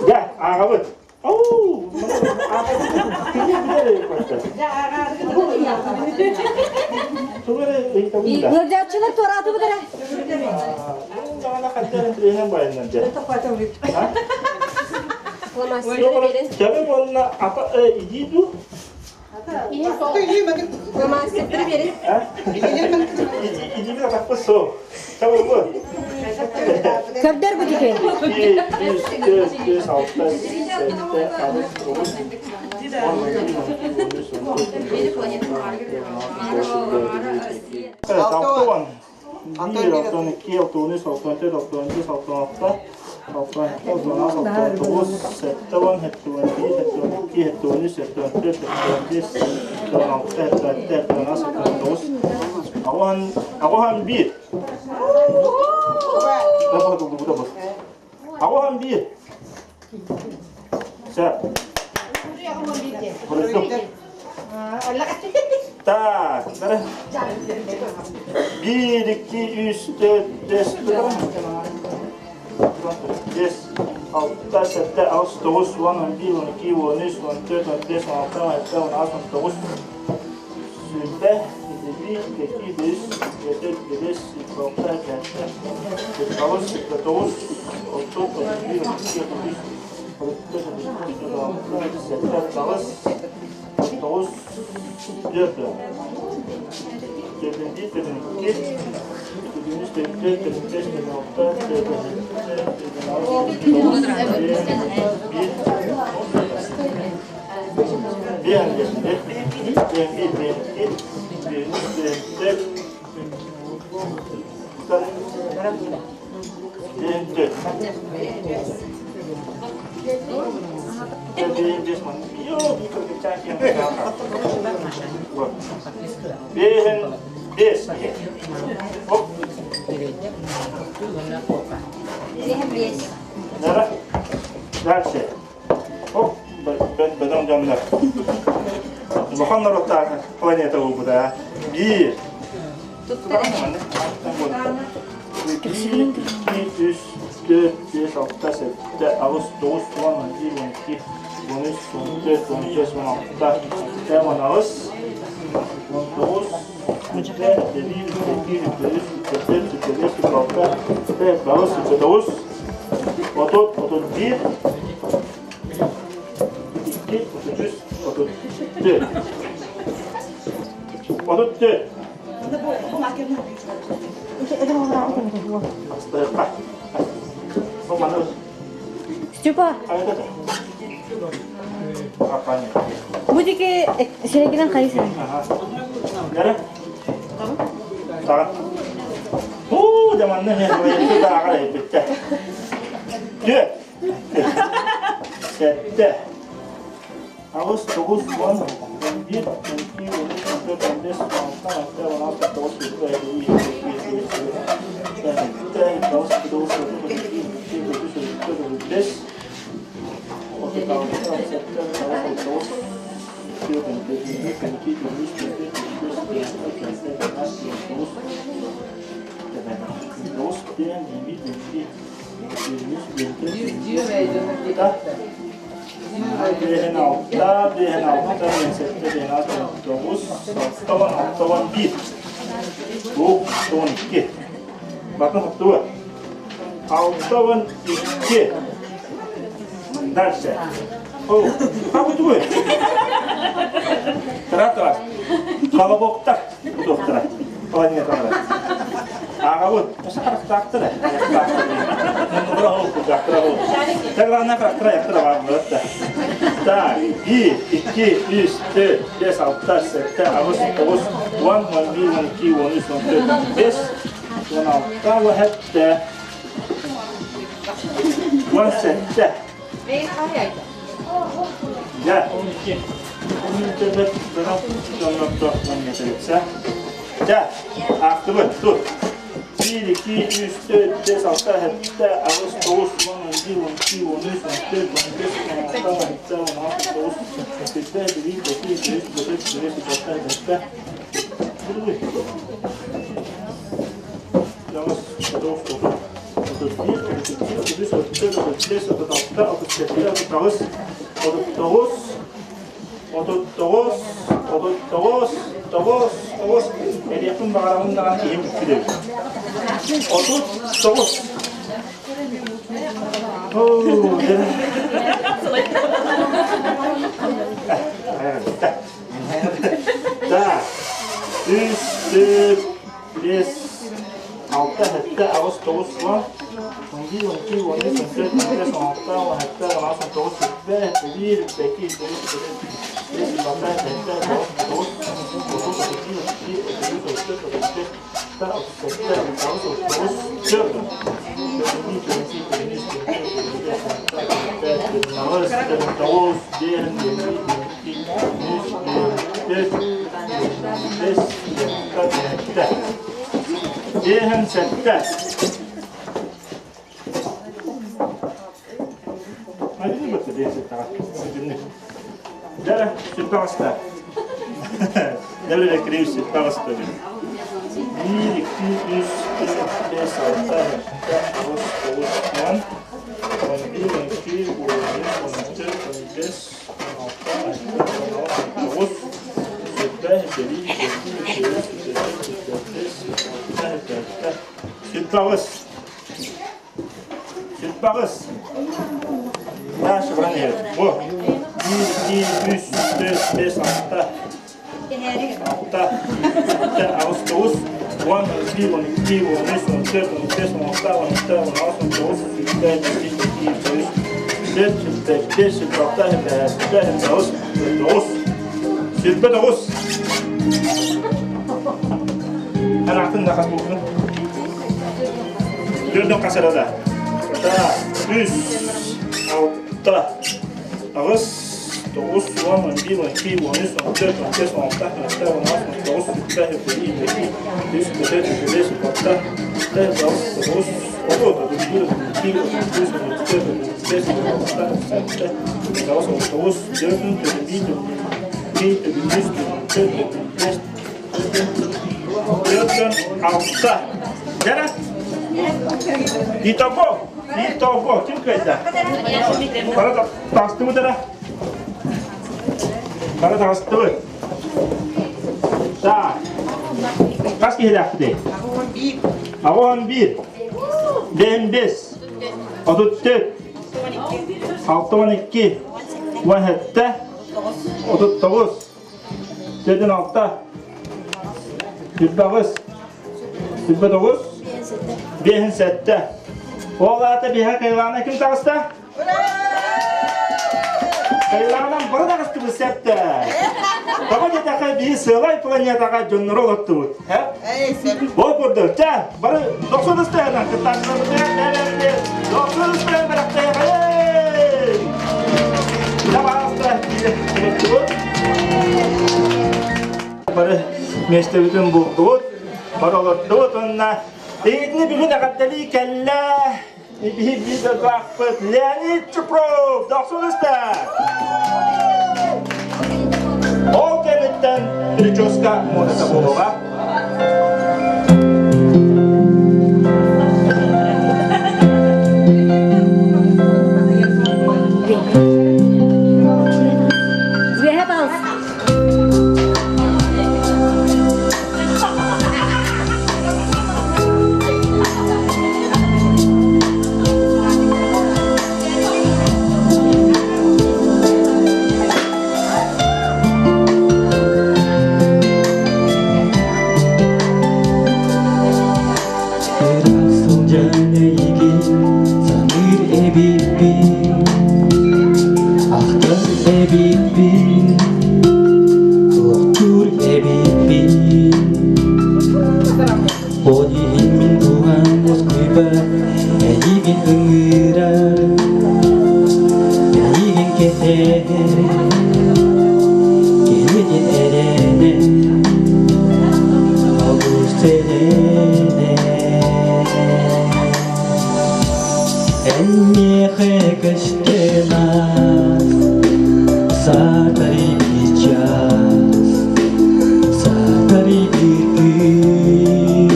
дьэ, ааҕабыт. Оу! Ыалдьааччылар туораатыбыт эрэ. Төбө буолла ата идии дуу? Фломастердары берин. Идиибит атахпыт суох. Табылбы. Көрдөр бу тике. 1, 3, 4, 5, 6, 7, 8, 9, 10, 11, 12, 13, 14, 15, 16, 17, 18, 19, 70, 71, 72, 73, 74, 76, 77, 78, 79, аҕыһан биир. Аҕыһан биир. Сөп. Так, биир, икки, үс, төрт, бес, бес, алта, сэттэ, аҕыс, тоҕус, уон, он биир, он икки, он үс, он төрт, он бес, он алта, он сэттэ, он аҕыс, он тоҕус, сүүрбэ, биир, икки, үс, төрт, бес, алта, сэттэ, аҕыс, тоҕус, отут, отут биир, отут икки, отут үс, отут төрт, отут бес, отут алта, сэттэ, аҕыс, тоҕус, төрт, төрдүн биир, төрдүн икки, төрдүн үс, төрдүн төрт, төрдүн бес, төрдүн алта, төрдүн сэттэ, төрдүн аҕыс, тоҕус, биир, биир, биир, биир, биир, биир, биир, биир, биир, биир, төрт. Биэһин биэс. Оп. Нара. Дальше. Оп, бөдөҥ дьоннор. Улахан норуоттаах планета буолбута. Биир. Биир, икки, үс, төрт, бес, алта, сэттэ, аҕыс, тоҕус, уон, он биир, он икки, он үс, он төрт, он бес, он алта, сэттэ, он аҕыс, он тоҕус, Сүүрбэ, сүүрбэ икки, сүүрбэ үс, сүүрбэ төрт, сүүрбэ биэс, сүүрбэ алта, сүүрбэ аҕыс, сүүрбэ тоҕус, 30, 31, 2, 33, 34. 34. Степа, бу диэки сирэйгинэн хайысың. Нere? Саҕа. Уу, дьаманна тааҕар эйбиттэ. Түө. Сэттэ. Аҕыс, тоҕус, уон, 11, 12, 13, 14, 15, 16, 17, 18, 19, 20, 21, 22, 23, 24, 25, 36, 6, 12. Bakın tuttu. 6, 12. Дальше. О, а вот вы. Тара-тара. Колобоктар. Доктора. Планеталар. Аҕабыт, харахтаахтар. Так, 1, 2, 3, 4, 5, 6, 7, 8, 9, 10, 11, 12, 13, 14, 15, 16, 17, 17. Дьэ, 12 Дьэ, аахтыбыт, тут. 1, 2, 3, 4, 5, 6, 7, 8, 9, 10, 11, 12, 13, 14, 15, 16, 17, 18, 19, 20, 21, 22, 23, 24, 25, 26, 27, 28, 29, 30, 39, 39, 39, 9, эриэхпин баҕарабын даҕаны киһим бүппүт эбит. 39. Оо, дьэ. Так, үс, төрт, биэс, алта, сэттэ, аҕыс, тоҕус, уон, 11, 12, 13, 14, 15, 16, 17, 18, 19, 21, 22, 23, 24, 25, 26, 27, 28, 29, 30, 31, 32, 33, 34, 1, 2, 3, 4, 5, 6, 7, 8, 9, 10, 11, 12, 13, 14, 15, 16, 17, 18, 19, 21, 22, 23, 24, 25, 26. 26. Дальше бронировать. Во. 1, 2, 3, 4, 5, 6, 6, 7, 8, 9, 10, 11, 12, 13, 14, 15, 16, 17, 18, 19, 20, 21, 22, 23, 24, 25, 26, 29, 29. Анаатын да хас буолбутун? Төрдөн хасарада. Үс, алта, аҕыс, тоҕус, уон, 11, 12, 13, 14, 15, 16, 17, 18, 19, 20, 21, 22, 23, 24, 25, 26, 30, 31, 32, 33, 34, 35, 36, 37, 38, 39, 40, 41, 42, 43, 44, 46. Дьэ, Итого, итого, ким кыайда? Бары таҕыстыбыт эрэ? Бары таҕыстыбыт. Так. киһилээхпитий? 81. 55. 34. 62. 17. 39. 46. 48. 49. 57. Ол аата биһэ кайылаана ким таҕыста? Кайылаанан бары таҕыстыбыт сәптэ. Тоҕо диэтэххэ биһи сыалай планетаҕа дьоннору олоттубут. Ол курдук, чэ, бары дохсун ыстыһынан кыттааччыларбытыгар бэйэлэрбит дохсун ыстыһын бэлэхтээх! Табаҕаста олоттубут. Бары миэстэбитин булдубут, бары олордубут уонна итини бүгүн эҕэрдэлии кэллэ биһи биир дойдулаахпыт Леонид Чупров дохсун ыстыһа! Ол кэнниттэн прическа муодата буолуоҕа. Үөһэ балыс. Ыраах сылдьан эйигин саныыр эбиппин, ахтар эбиппин, туохтуур эбиппин. Ол иһин мин дууһам уоскуйбат, эйигин ыҥырар, эйигин кэтэһэр, киһитин эрэнэр, олус эрэнэр. Эн миэхэ көстөн аас, саатар биир чаас, саатар биир күн,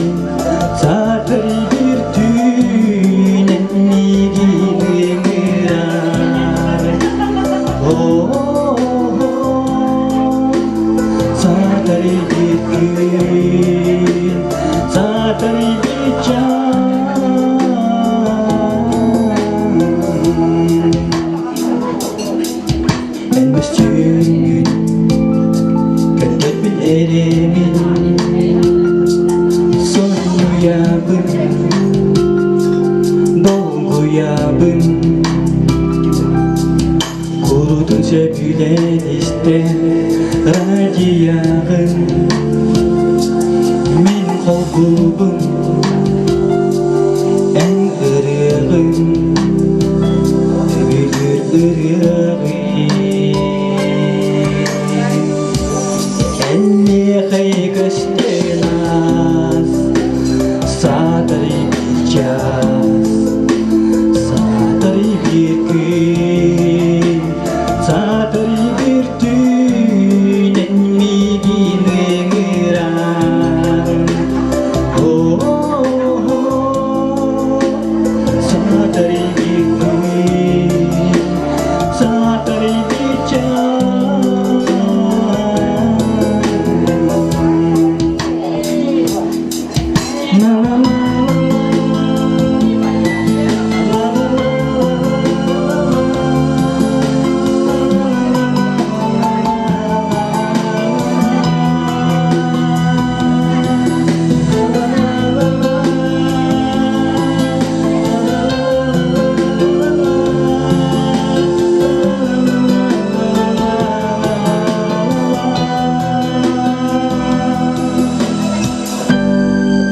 саатар биир түүн эн миигин ыҥырар. Саатар биир күн, саатар биир чаас. Эн мөссүөҥҥүн көрдөрбүн эремин, сонуйабын, долгуйабын. Курутун сөбүлээн истэн радиоҕын, мин холбуубун эн ырыаҕын, өбүлүүр ырыаҕын. Эн миэхэ көстөн аас, саатар биир чаас, саатар биир күн, саатар биир түүн эн миигин ыҥыран. Саатар биир күн, саатар биир чаас.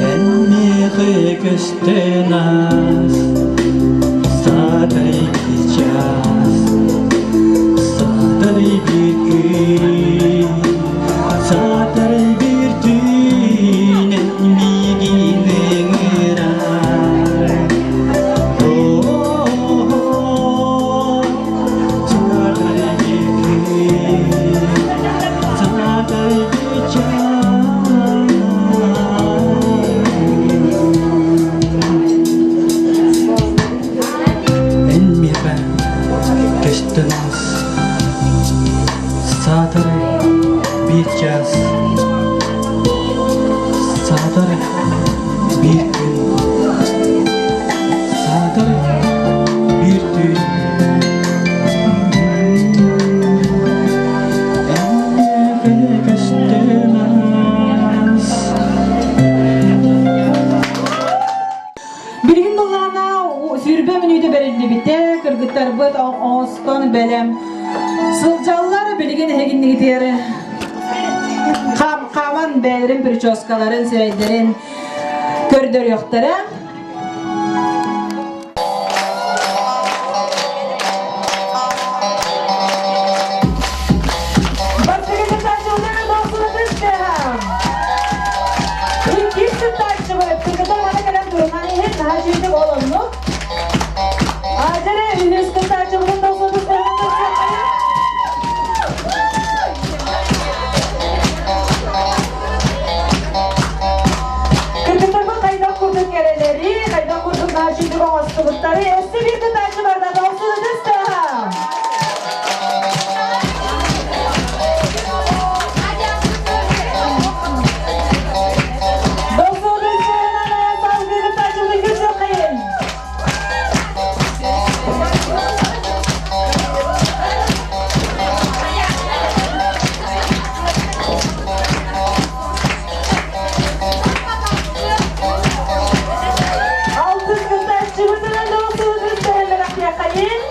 Эн миэхэ көстөн аас, саатар икки чаас, саатар биир күн, саатар биир түүн эн миигин ыҥырар. Саатар биир күн, саатар биир чаас. Саатар биир күн, саатар биир түүн. Эн көстүмэс. Билигин былаана сүүрбэ мүнүүтэ бэриллибитэ, кыргыттарбыт оҥостон бэлэм сылдьаллар. Билигин эһигиннигитигэр хааман бэйэлэрин прическаларын, сирэйдэрин көрдөрүөхтэрэ. Иккис кыттааччыбыт кыргыттар маны кэлэн турунан иһин наһаа үчүгэй олоннук. Адьыры үһүс кыттааччыбытын дохсутун Кыргыттарбыт хайдах курдук кэрэлэри, хайдах курдук наһаа үчүгэй оҥостубуттары өссө биир кыттааччы барда дохсутун Алтыс кыттааччыбытынан доҕсуутун сэһэллэрэхтиэххэйин.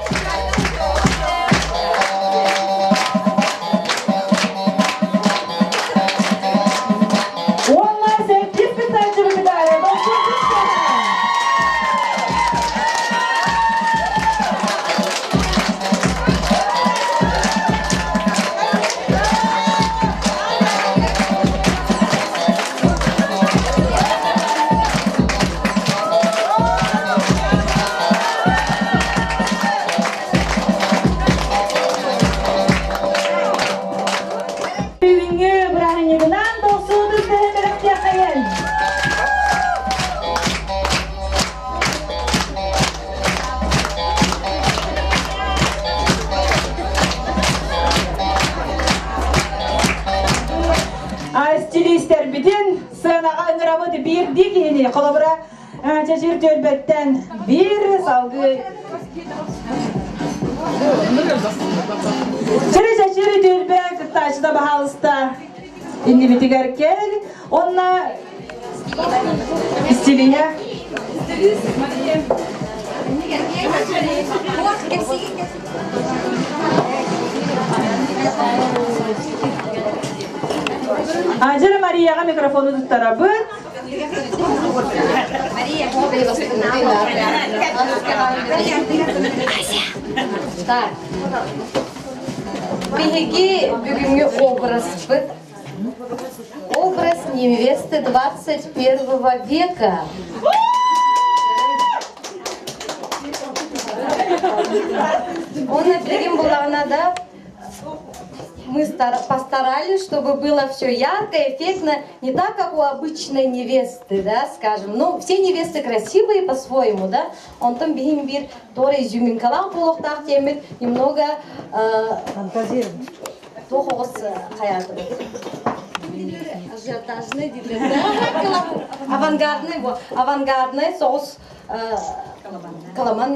Уонна сэттис кыттааччыбытыгар доҕсуутун сэһэ. Бүгүҥҥү бырааһынньыгынан долсуутун төһө бэлэхтиэххэйин! Стилистэрбитин сыанаҕа ыҥырабыт биирдии киһини холобура чэчир түөлбэттэн биир салгыы Чири чэчир түөлбэ кыттааччыта баһаалыста иннибитигэр кэл онно стилиһэ Ажыр Марияға микрофону туттарабыт. Так. Биһиги бүгүҥҥү образбыт образ невесты 21 века. Он билигин булаҕына да мы постарались, чтобы было все ярко, эффектно, не так, как у обычной невесты, да, скажем. Ну, все невесты красивые по-своему, да. Онтон биһим биир туора изюминкалаах буолуохтаах диэммит немного Фантазируем. Туох оҕус хайаатыбыт? Ажиотажный дииллэр да. Авангардный, авангардный соҕус каламан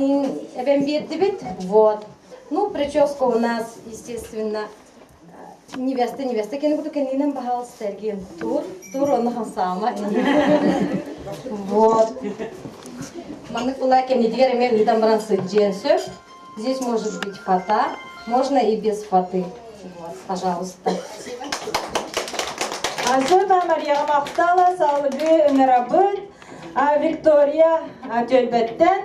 эбэн биэрдибит. Вот. Ну, прическа у нас, естественно, невеста, невеста кини курдук кэннинэн баһаалыста эргиэн тур, тур онно хамсаама. Вот. Маннык була кэннитигэр эмиэ ыытан баран сылдьыан сөп. Здесь может быть фата, можно и без фаты. Вот, пожалуйста. Азыта Марияҕа махтала салгыы ыҥырабыт. Виктория түөлбэттэн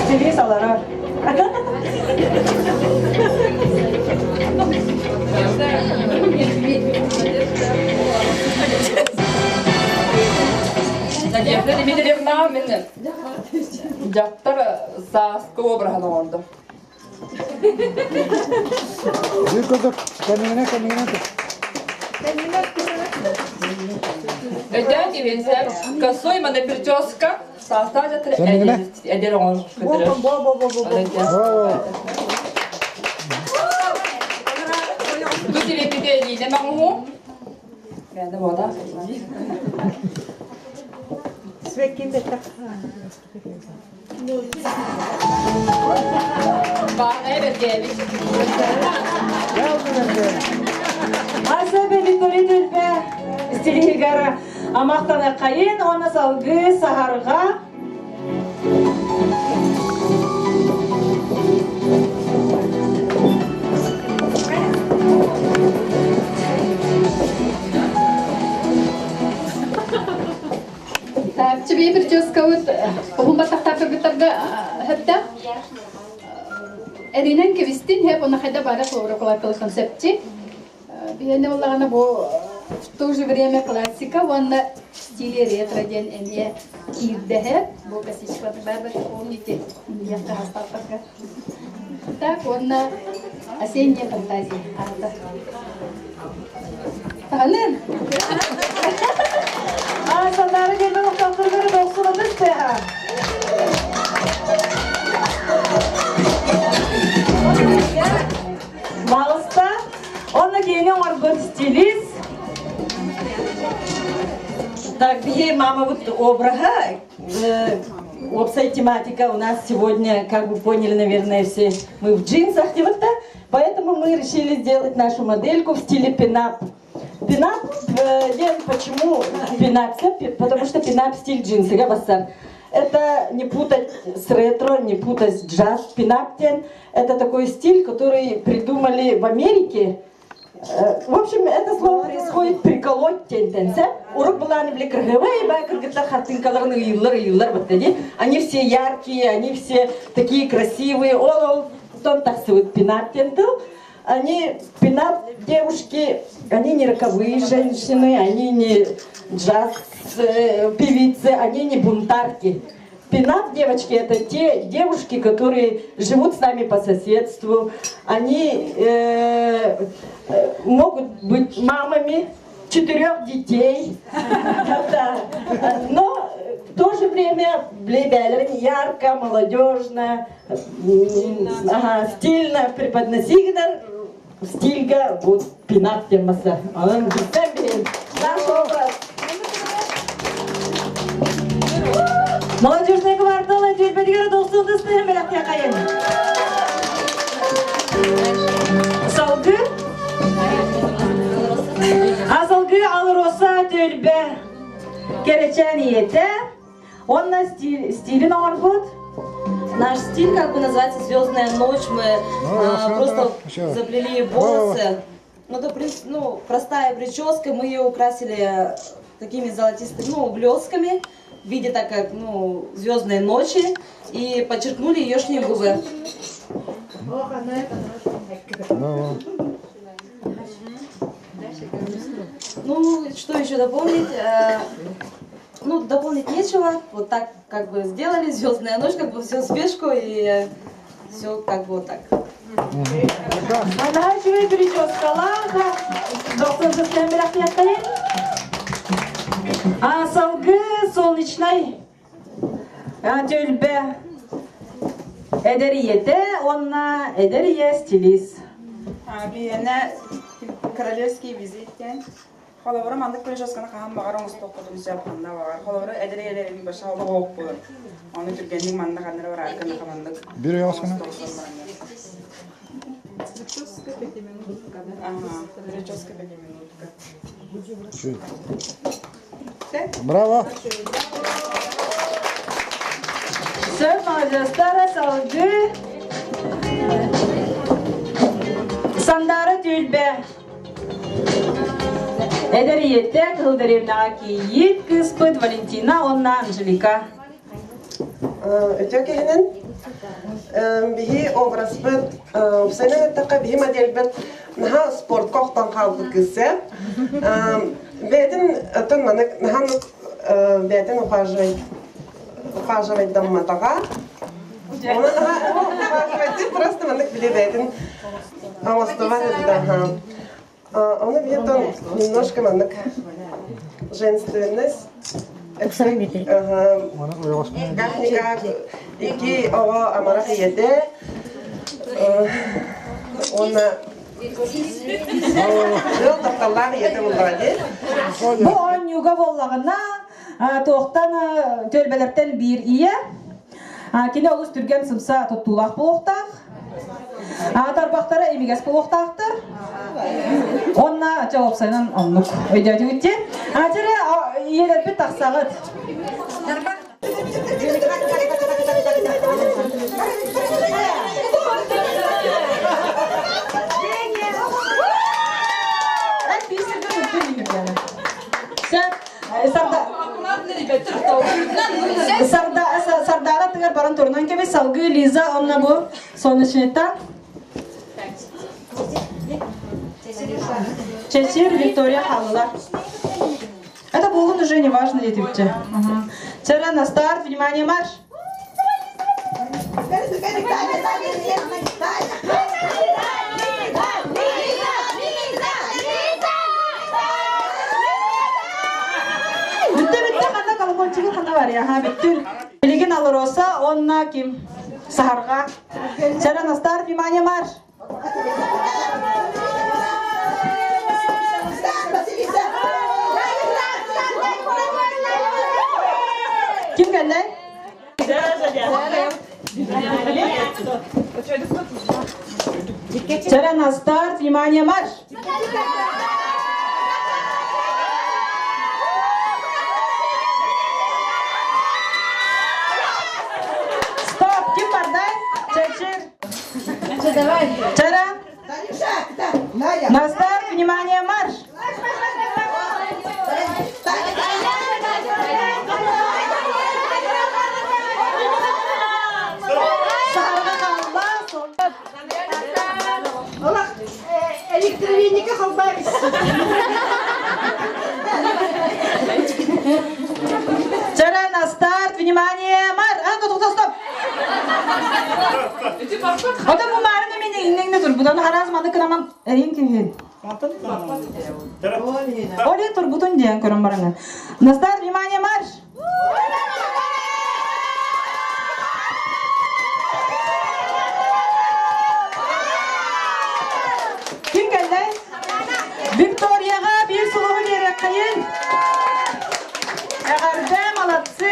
Стилист аларар. Надежда Дмитриевна мин дьахтар сааскы обраһын оҥордум. Биир курдук кэмигинэ кэмигинэ Өйдөөн кибинсэ косой мана прическа саастаах дьахтар эдэр оҥор Бу тилепите илиинэ маҥуһу. Мээнэ буота. Свеккин беттах. Бааҕай бэргээбит. Аса бэлитори түлбэ стилиһигэр амахтаны хайын уонна салгыы саһарҕа Чебей прическабыт уһун баттахтаах кыргыттарга хөптө. Эринэн кэбистин хеп она хайда бара холобура концепти. Биһиэнэ буоллаҕына бу в то же время классика уонна в стиле ретро диэн эмиэ киирдэһэр. Бу косичкалар бары помните, диэххэ хастаахтарга. Так уонна осенняя фантазия аата. Таһанын! А санаары келбен охтоохторгары дохсулатыс тыаха. Балыста, онно киэҥи оҥорбут стилист. Так, биһи мамабыт обраһа, общая тематика у нас сегодня, как вы поняли, наверное, все, мы в джинсах, да? Поэтому мы решили сделать нашу модельку в стиле пинап. Пинап, Лен, почему пинап? Потому что пинап стиль джинсы, габасан. Это не путать с ретро, не путать с джаз. Пинап это такой стиль, который придумали в Америке. В общем, это слово происходит приколоть тенденция. Урок была не кыргывай, ба кыргыттар хартынкаларын ыйыллар ыйыллар баттади. Они все яркие, они все такие красивые. Ол ол тахсыбыт пинап тентыл. Они пинап девушки, они не роковые женщины, они не джаз певицы, они не бунтарки. Пинап девочки это те девушки, которые живут с нами по соседству, они могут быть мамами четырех детей, да. Но в то же время ярко, молодежно, ага, стильно преподносигнар, стильга вот пинап темасы. Наш образ. Молодежный квартал түлбетигер дохсун тыстыһын бэлэхтиэ хайын. Салгы Асалгы Алроса түлбе кэрэтчээн ийэтэ Онна стилин оҥорбут. Наш стиль как бы называется «Звездная ночь». Мы просто заплели волосы. Ну, это, в принципе, ну, простая прическа. Мы ее украсили такими золотистыми, ну, блесками в виде так как, ну, звездной ночи. И подчеркнули ее губы. Ну, что еще дополнить? Ну, дополнить нечего. Вот так как бы сделали. Звездная ночь, как бы все в спешку и все как бы вот так. Наһаа үчүгэй прическалаах, дохсун тыстыһын бэлэхтиэ хайын. А салгы солнечный түлбе эдэр ийэтэ уонна эдэр ийэ стилист. Биһиэнэ королевский визит диэн. Холобура маннык прическаны хаһан баҕар оҥостуохпутун сөп ханна баҕар. Холобура эдэр ийэлэрин баша олох буолар. Ону түргэнник манна ханнара бараарга маннык. Бир оҥостуна? Прическа пятиминутка, да? Ага, прическа пятиминутка. Браво! Сөп молодежтара салгы Сандары түлбе Эдэр ийэтэ кыһыл дэриэбинэҕэ кийиит кыыспыт Валентина уонна Анжелика. Үтүө киһинэн биһи образбыт уопсайынан эттэххэ биһи модельбит наһаа спортка охтон хаалбыт кыыс бэйэтин оттон маннык наһаа бэйэтин ухаживай ухаживайдамматаҕа Оны наһаа ухаживайдыы просто маннык били бэйэтин оҥостубат этэ Оны биһи немножко маннык женственность Как-никак икки оҕо амарах ийэтэ уонна Ыал тапталлаах ийэтэ буоллаҕа дии. Бу оонньууга буоллаҕына, туохтан түөлбэлэртэн биир ийэ. Кини олус түргэн сымса туттуулаах буолуохтаах. Тарбахтара имигэс буолуохтаахтар. Онна чэ уопсайынан оннук өйдөөтүгүт дии. Чэрэ ийэлэрбит тахсаҕыт. Сардаара тыгар баран турунан кэбис салгыы Лиза онно бу солнечнита Чечир Виктория хааллылар. Это буолун уже не важно диэтибитчэ. Чара на старт, внимание, марш! Бүттэ бүттэ ханна колокольчигы ханна бар я ха бүттүн. Билигин Алроса онна ким? Саһарга. Чара на старт, внимание, марш! Ким кэллэ? Чара на старт, внимание, марш! Стоп, ким бардай? Чечир. Чара. На старт, внимание, марш! Электровеника холбарис. Чара на старт, внимание, марш! А, стоп, стоп, стоп! Ота бу марын мен иннеңне турбутан хараз маны кынамам эрин киһин. Оли турбутун диэн көрөн бараңа. На старт, внимание, марш! Ким кэллэ? Викторияҕа биир сулуһу биэриэххэйин. Эҕэрдэ, молодцы!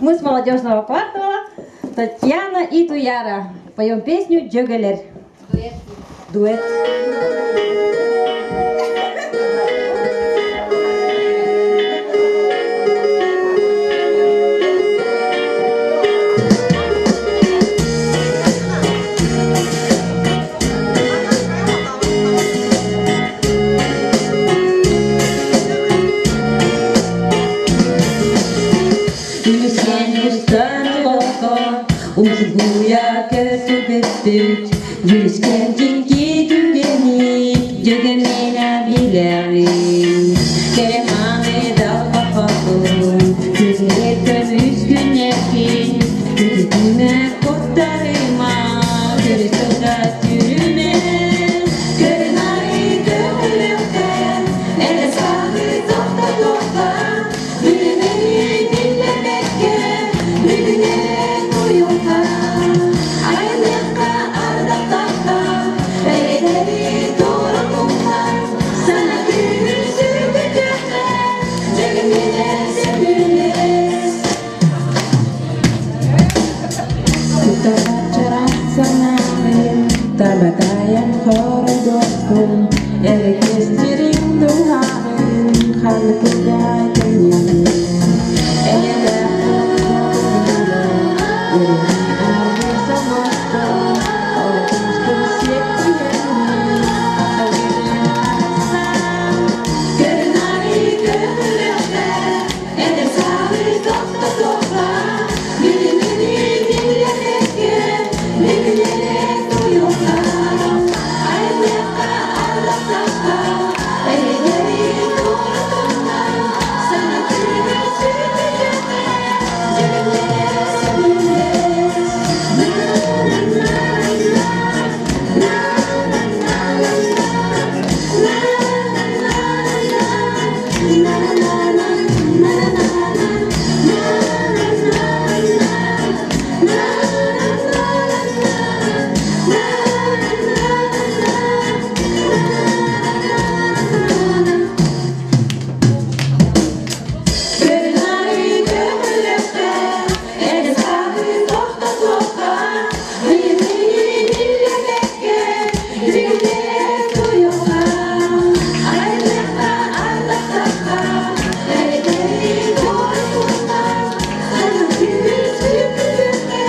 Мы с молодежного квартала Татьяна и Туяра. Поем песню «Джөгэлэр». Дуэт. Дуэт. Үлүскэн олоххо умсугуйа көтүбүппүт, Дьүрүскэн дьиҥки түгэни дьөгэмэнэ билэҕин. Кэрэ мааны далбахоппун, күзүрэ көмүс күннэххин, Күтүтүмэ куттарыма, көрү сылга сүрүмэ, Көрү-нары көҕүлүөхтэн, эрэ сааһы тохтотуохха, Билимэни биллэрбэккэ, бүгүнэн туйуохха, Айыллыахха ардахтахха, эрэйдэри туоратуохха, Сана күнү сүргүтүөххэ, дьэгиминэн сөбүлэс. Чараас санаабын, табатайан хоройдохпун, Эрэкэстириҥ дууһаҕын, ханнык да кэннин. Эйэлээх Көрү-нары көҕүлүөххэ, эдэр сааһы тохтотуохха, Билимини биллэрбэккэ, бүгүн туйуохха, Айыллыахха ардахтахха, эрэйдэри туоратуохха, Саҥа күнү сүргүтүөххэ, дьөгүннэрэ сөбүлэс. Көрү-нары көҕүлүөххэ, эдэр сааһы тохтотуохха, Билимини биллэрбэккэ, дьиҥнэрэ туйуохха, Айыллыахха ардахтахха, эрэйдэри туоратуохха, Саҥа күнү сүргүтүөххэ,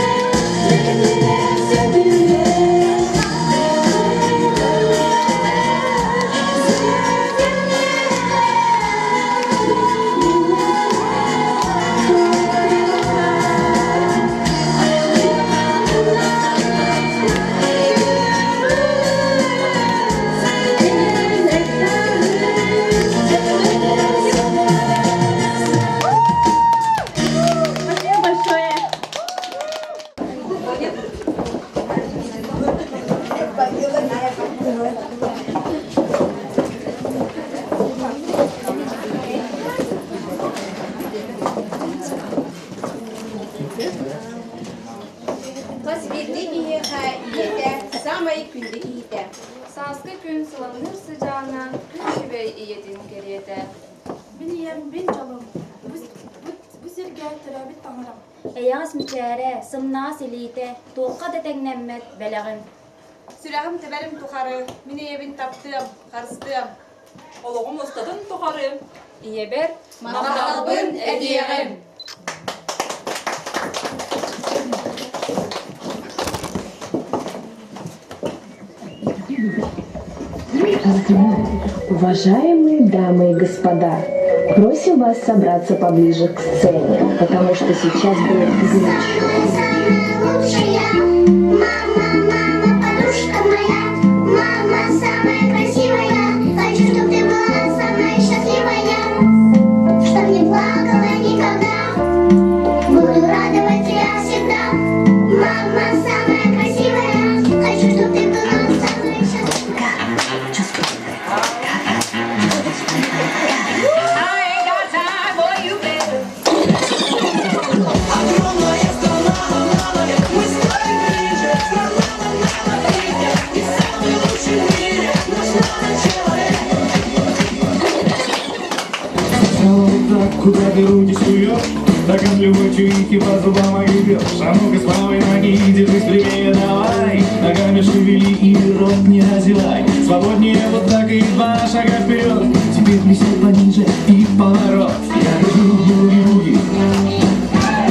дьиҥнэрэ сөбүлэс. Спасибо большое. Хас биирдии киһиэхэ ийэтэ саамай күндү киһитэ. Сааскы күн сыламныыр сыдьаана, күн күбэй ийэтин кэриэтэ. Мин ийэм, мин дьолум, бу сиргэ төрөөбүт таҥарам. Эйэҕэс мичээрэ, сымнаҕас илиитэ, туохха да тэҥнэммэт бэлэҕим. Сүрэҕим тэбэрим тухары, мин ийэбин таптыам, харыстыам. Олоҕум устатын тухары, ийэбэр махталбын этиэҕим. Уважаемые дамы и господа, просим вас собраться поближе к сцене, потому что сейчас будет горячо. Лучшая мама, мама, подружка моя, мама самая красивая. Хочу, чтоб ты была самая счастливая, чтоб не плакала никогда. Буду радовать тебя всегда. Мама самая красивая. Хочу, чтоб ты была самая счастливая. I ain't got time for you, baby. Огромная страна, мы стали ближе, страна. Куда ты руки суешь? Стакан любой чуйки по зубам огребешь. А ну-ка с правой ноги держись прямее давай. Ногами шевели и рот не разевай. Свободнее вот так и два шага вперед. Теперь присядь пониже и поворот. Я люблю буги-буги.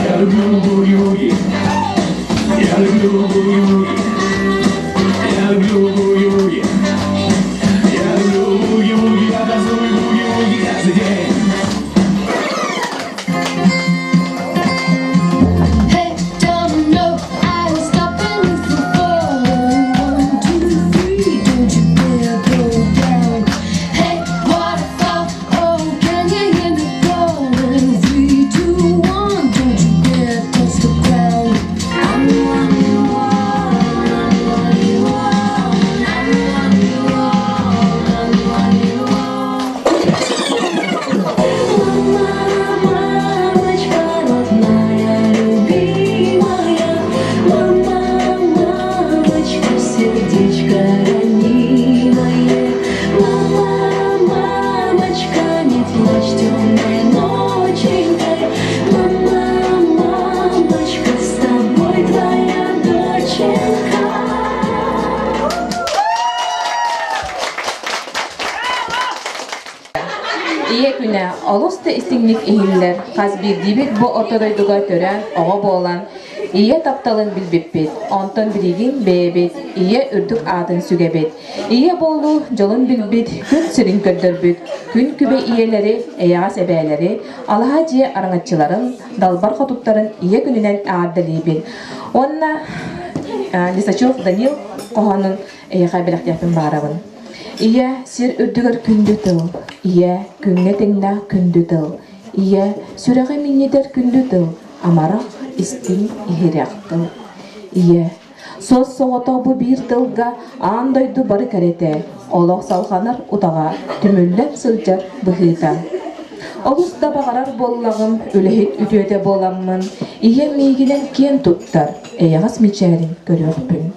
Я люблю буги-буги. Я люблю буги-буги. Я люблю буги-буги. Я люблю буги-буги. Я танцую буги-буги каждый день. Hey, don't know I was stopping you from falling. One, two, three, don't you dare go down. Hey, waterfall, oh, can you hear me calling? Three, two, one, don't you dare touch the ground. I'm the one you want, I'm the one you want, I'm the one you want, I'm the one you want. Мама, мамочка родная, любимая, мама, мамочка, сердечко ранимое, мама, мамочка, не плачь темной ноченькой, мама, мамочка, с тобой твоя доченька. Ийэ күнэ олус да истиҥник иһиллэр, хас биирдиибит бу орто дойдуга төрөөн оҕо буолан, ийэ тапталын билбиппит, онтон билигин бэйэбит ийэ үрдүк аатын сүгэбит. Ийэ буолуу дьолун билбит, күн сирин көрдөрбүт, күн күбэ ийэлэри, эйэҕэс эбээлэри, алаһа дьиэ араҥаччыларын, далбар хотуттарын ийэ күнүнэн эҕэрдэлиибин. Уонна Лисачев Данил хоһоонун эйиэхэ бэлэхтиэхпин баҕарабын. Ийэ сир үрдүгэр күндү тыл, ийэ күҥҥэ тэҥнээх күндү тыл, ийэ сүрэҕи минньитэр күндү тыл, амарах, истиҥ, иһирэх тыл. Ийэ суос-соҕотох бу биир тылга аан дойду бары кэрэтэ, олох салҕанар утаҕа түмүллэн сылдьар быһыыта. Олус да баҕарар буоллаҕым, үлэһит үтүөтэ буоламмын, ийэм миигинэн киэн туттар, эйэҕэс мичээрин көрүөхпүн.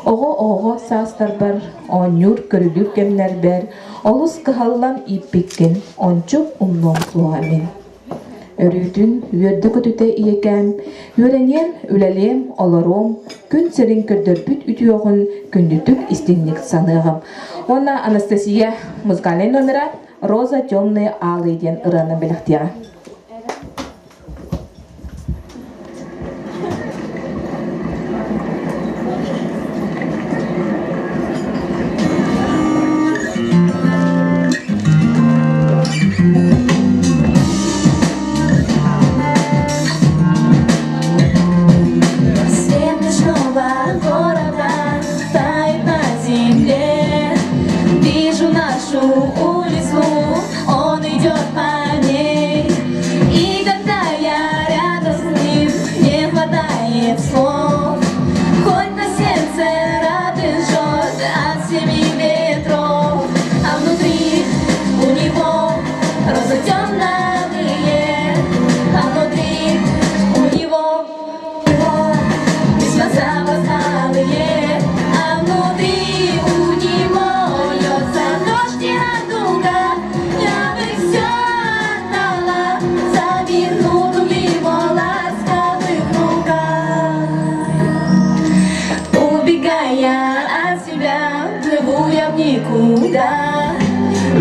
Оҕо-оҕоҕо саастарбар, оонньуур-көрүлүүр кэмнэрбэр олус кыһаллан ииппиккин ончу умнуом суоҕа мин. Өрүүтүн үөрдэ-көтүтэ ийэкээм, үөрэниэм, үлэлиэм, олоруом, күн сирин көрдөрбүт үтүөҕүн күндүтүк истиҥник саныаҕым. Уонна Анастасия музыкальнай номера «Роза темные алые» диэн ырыаны бэлэхтиэҕэ. Свет ночного города тает на земле. Вижу нашу улицу, он идет по ней. И когда я рядом с ним, не хватает слов. Хоть на сердце рады жжет от семи ветров, а внутри у него розы темные, а внутри у него письма запоздалые, а внутри у него льется дождь и радуга. Я бы все отдала за минуту в его ласковых руках. Убегая от себя, плыву я в никуда.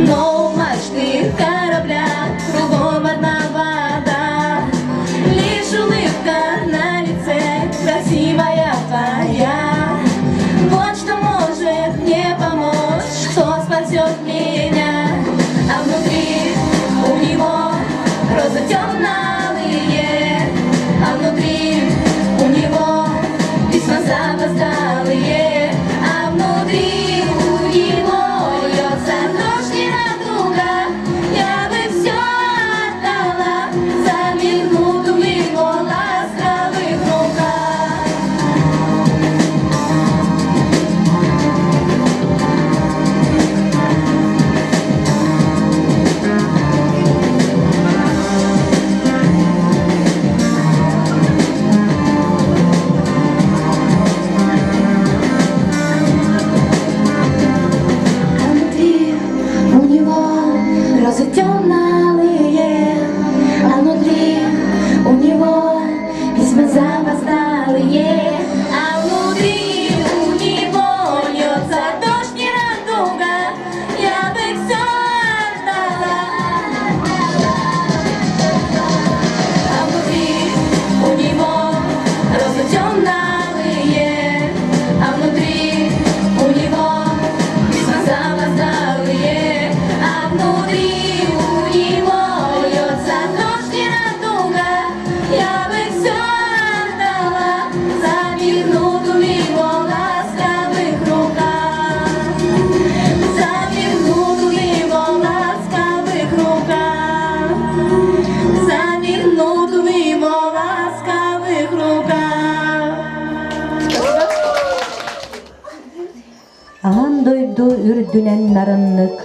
Но у мачты корабля кругом одна вода. Лишь улыбка на лице, красивая твоя. Вот что может мне помочь, что спасет меня. А внутри у него розы темные, а внутри у него письма запоздалые, а внутри у него льется дождь и радуга. Я бы все отдала за минуту в его ласковых руках. запоздалые, а внутри у него льется дождь не радуга, я бы все отдала. А внутри у него розы темно-алые, а внутри у него письма запоздалые, а внутри у него льется дождь не радуга, я бы все отдала за минуту в его ласковых руках, за минуту в его ласковых руках, за минуту в его ласковых руках. Аан дойду үрдүнэн нарыннык,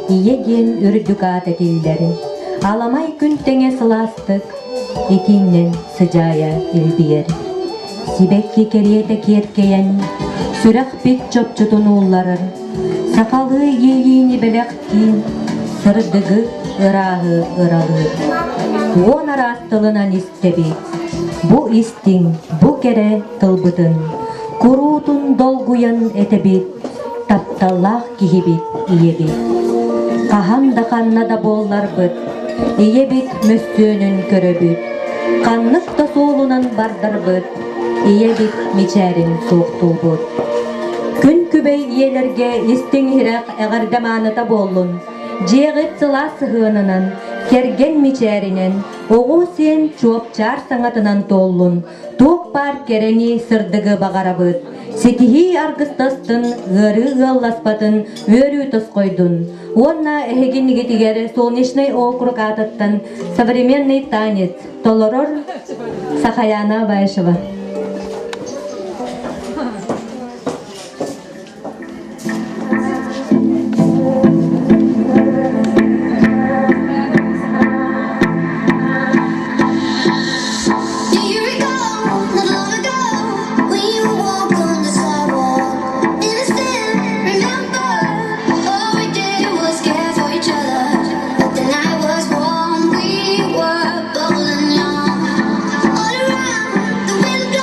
ийэ диэн үрдүк аат этиллэр. Аламай күн тэҥэ сылаастык, итииннэн сыдьаайа илбийэр. Сибэкки кэриэтэ киэркэйэн, сүрэхпит чопчутун уулларар. Сахалыы иэйиини бэлэхтиин, сырдыгы, ырааһы ыралыыр. Уон араас тылынан истэбит. Бу истиҥ, бу кэрэ тылбытын куруутун долгуйан этэбит, тапталлаах киһибит ийэбит. Хаһан да ханна да буолларбыт, ийэбит мөссүөнүн көрөбүт. Ханнык да суолунан бардарбыт, ийэбит мичээрин суохтуубут. Күн күбэй ийэлэргэ истиҥ иһирэх эҕэрдэ мааныта буоллун, дьиэҕит сылаас сыһыанынан, кэргэн мичээринэн, оҕо сиэн чуопчаар саҥатынан туоллун, туох баар кэрэни, сырдыгы баҕарабыт. Ситиһии аргыстастын, ыарыы ыалласпатын, үөрүү тосхойдун. Уонна эһигинигитигэр Солнечный округ аатыттан современный танец толорор Сахаяна Баишева. Do you recall not long ago when you walked on the sidewalk? Innocent, remember all we did was care for each other. But the night was warm, we were bold and young. All around the wind.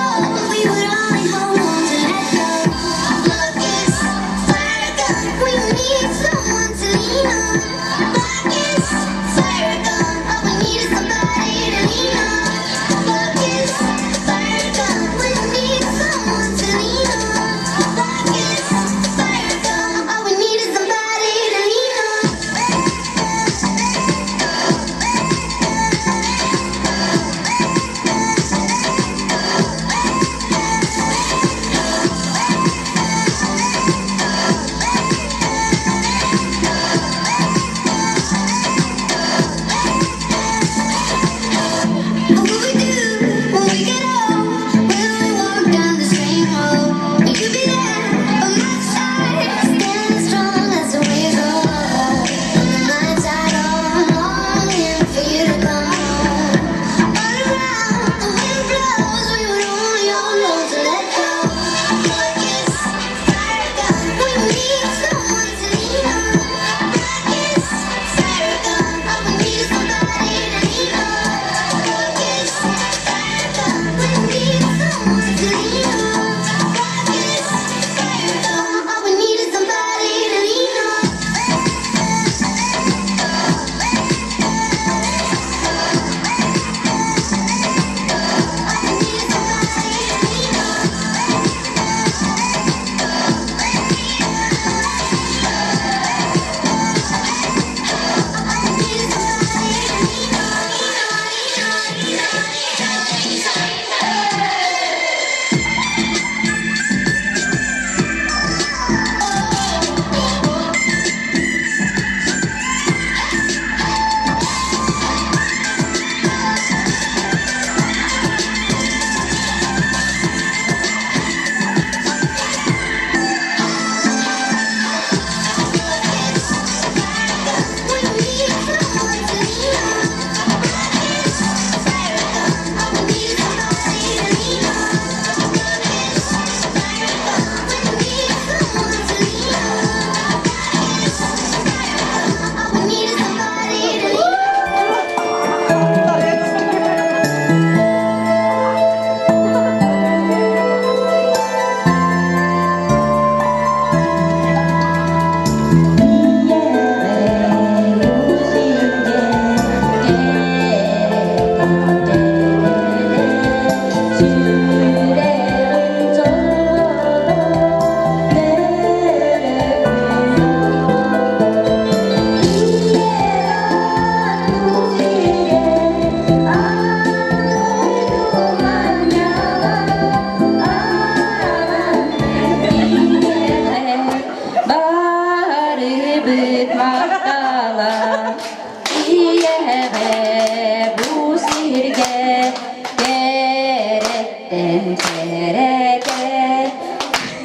Кэрэттэн кэрэтэ,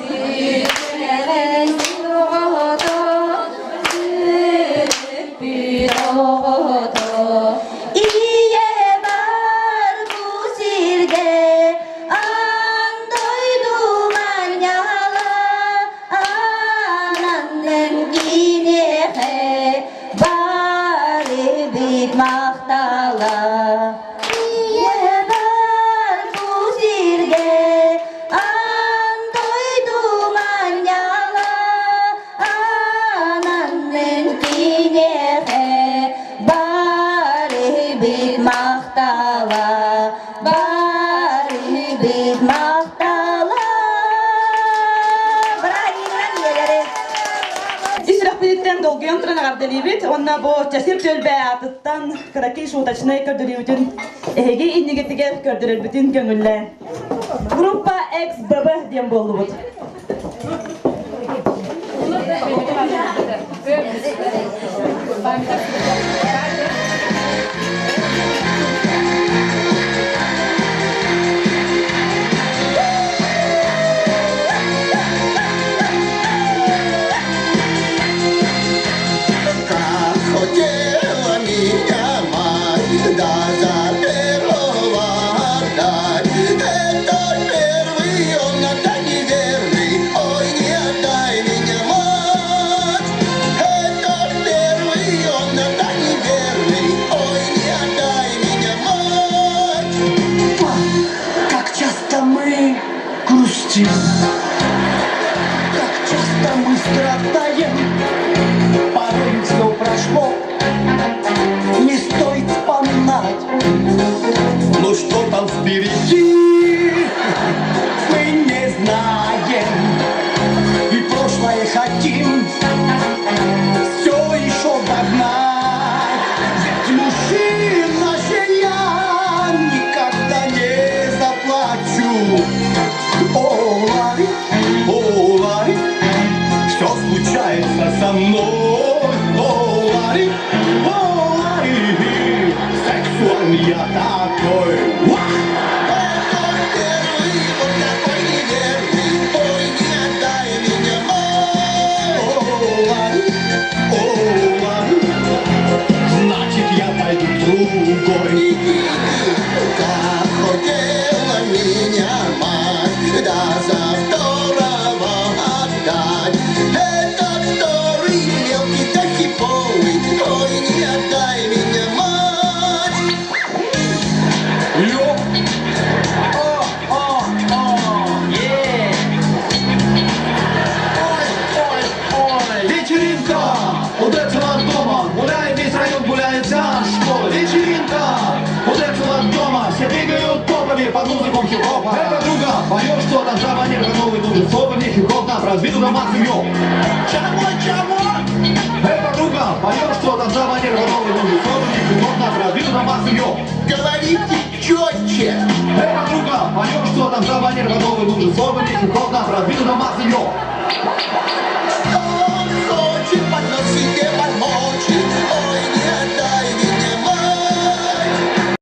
Сүрэҕин оҕото, Сүрүппүт оҕото. Ийэ бар бу сиргэ, Аан дойду манньала, Ананнын киниэхэ, Бары бит махтала. Ийэ бар бу сиргэ, Аан дойду манньала, Ананнын киниэхэ, Бары бит махтала, Бары бит махтала. Бырааһынньыгынан ийэлэри! Ис сүрэхпититтэн долгуйан туран эҕэрдэлиибит уонна бу Чэсир түөлбэ аатыттан кыракый шуточнай көрдөрүүбүтүн эһиги иннигитигэр көрдөрөрбүтүн көҥүллээн. Группа XBB диэн буоллубут. Как хотела меня мать, да за первого отдать. Это первый, он да неверный, ой, не отдай меня, мать. Это первый, он да неверный, ой, не отдай меня, мать. Как часто мы грустим, как часто мы страдаем, порой все прошло, не стоит вспоминать. Ну что там впереди, мы не знаем, и прошлое хотим все еще догнать. Ведь мужчина же я никогда не заплачу. О, Ларри, о, Ларри, все случается со мной. О, Ларри, о, Ларри, сексуальный я такой. Уах! Первый, он такой неверный, ой, не отдай меня, мать. О, Ларри, о, Ларри, значит, я пойду к другой. Как хотела меня мать, да за второго отдать. Этот второй мелкий да хиповый, ой, не отдай меня, мать. Йо! О, о, о, е! Ой, ой, ой! Вечеринка у детского дома, гуляет весь район, гуляет вся школа. Вечеринка у детского дома, все двигают попами под музыку хип-хопа. Эй, подруга, поешь, что там за манерка новый нужен, собрани хип-хоп нам разбиту на массу, йо. Чего, чего? Эй, подруга, поешь, что там за манерка новый нужен, собрани хип-хоп нам разбиту на массу, йо. Говорите четче. Эй, подруга, поешь, что там за манерка новый нужен, собрани хип-хоп нам разбиту на массу, йо.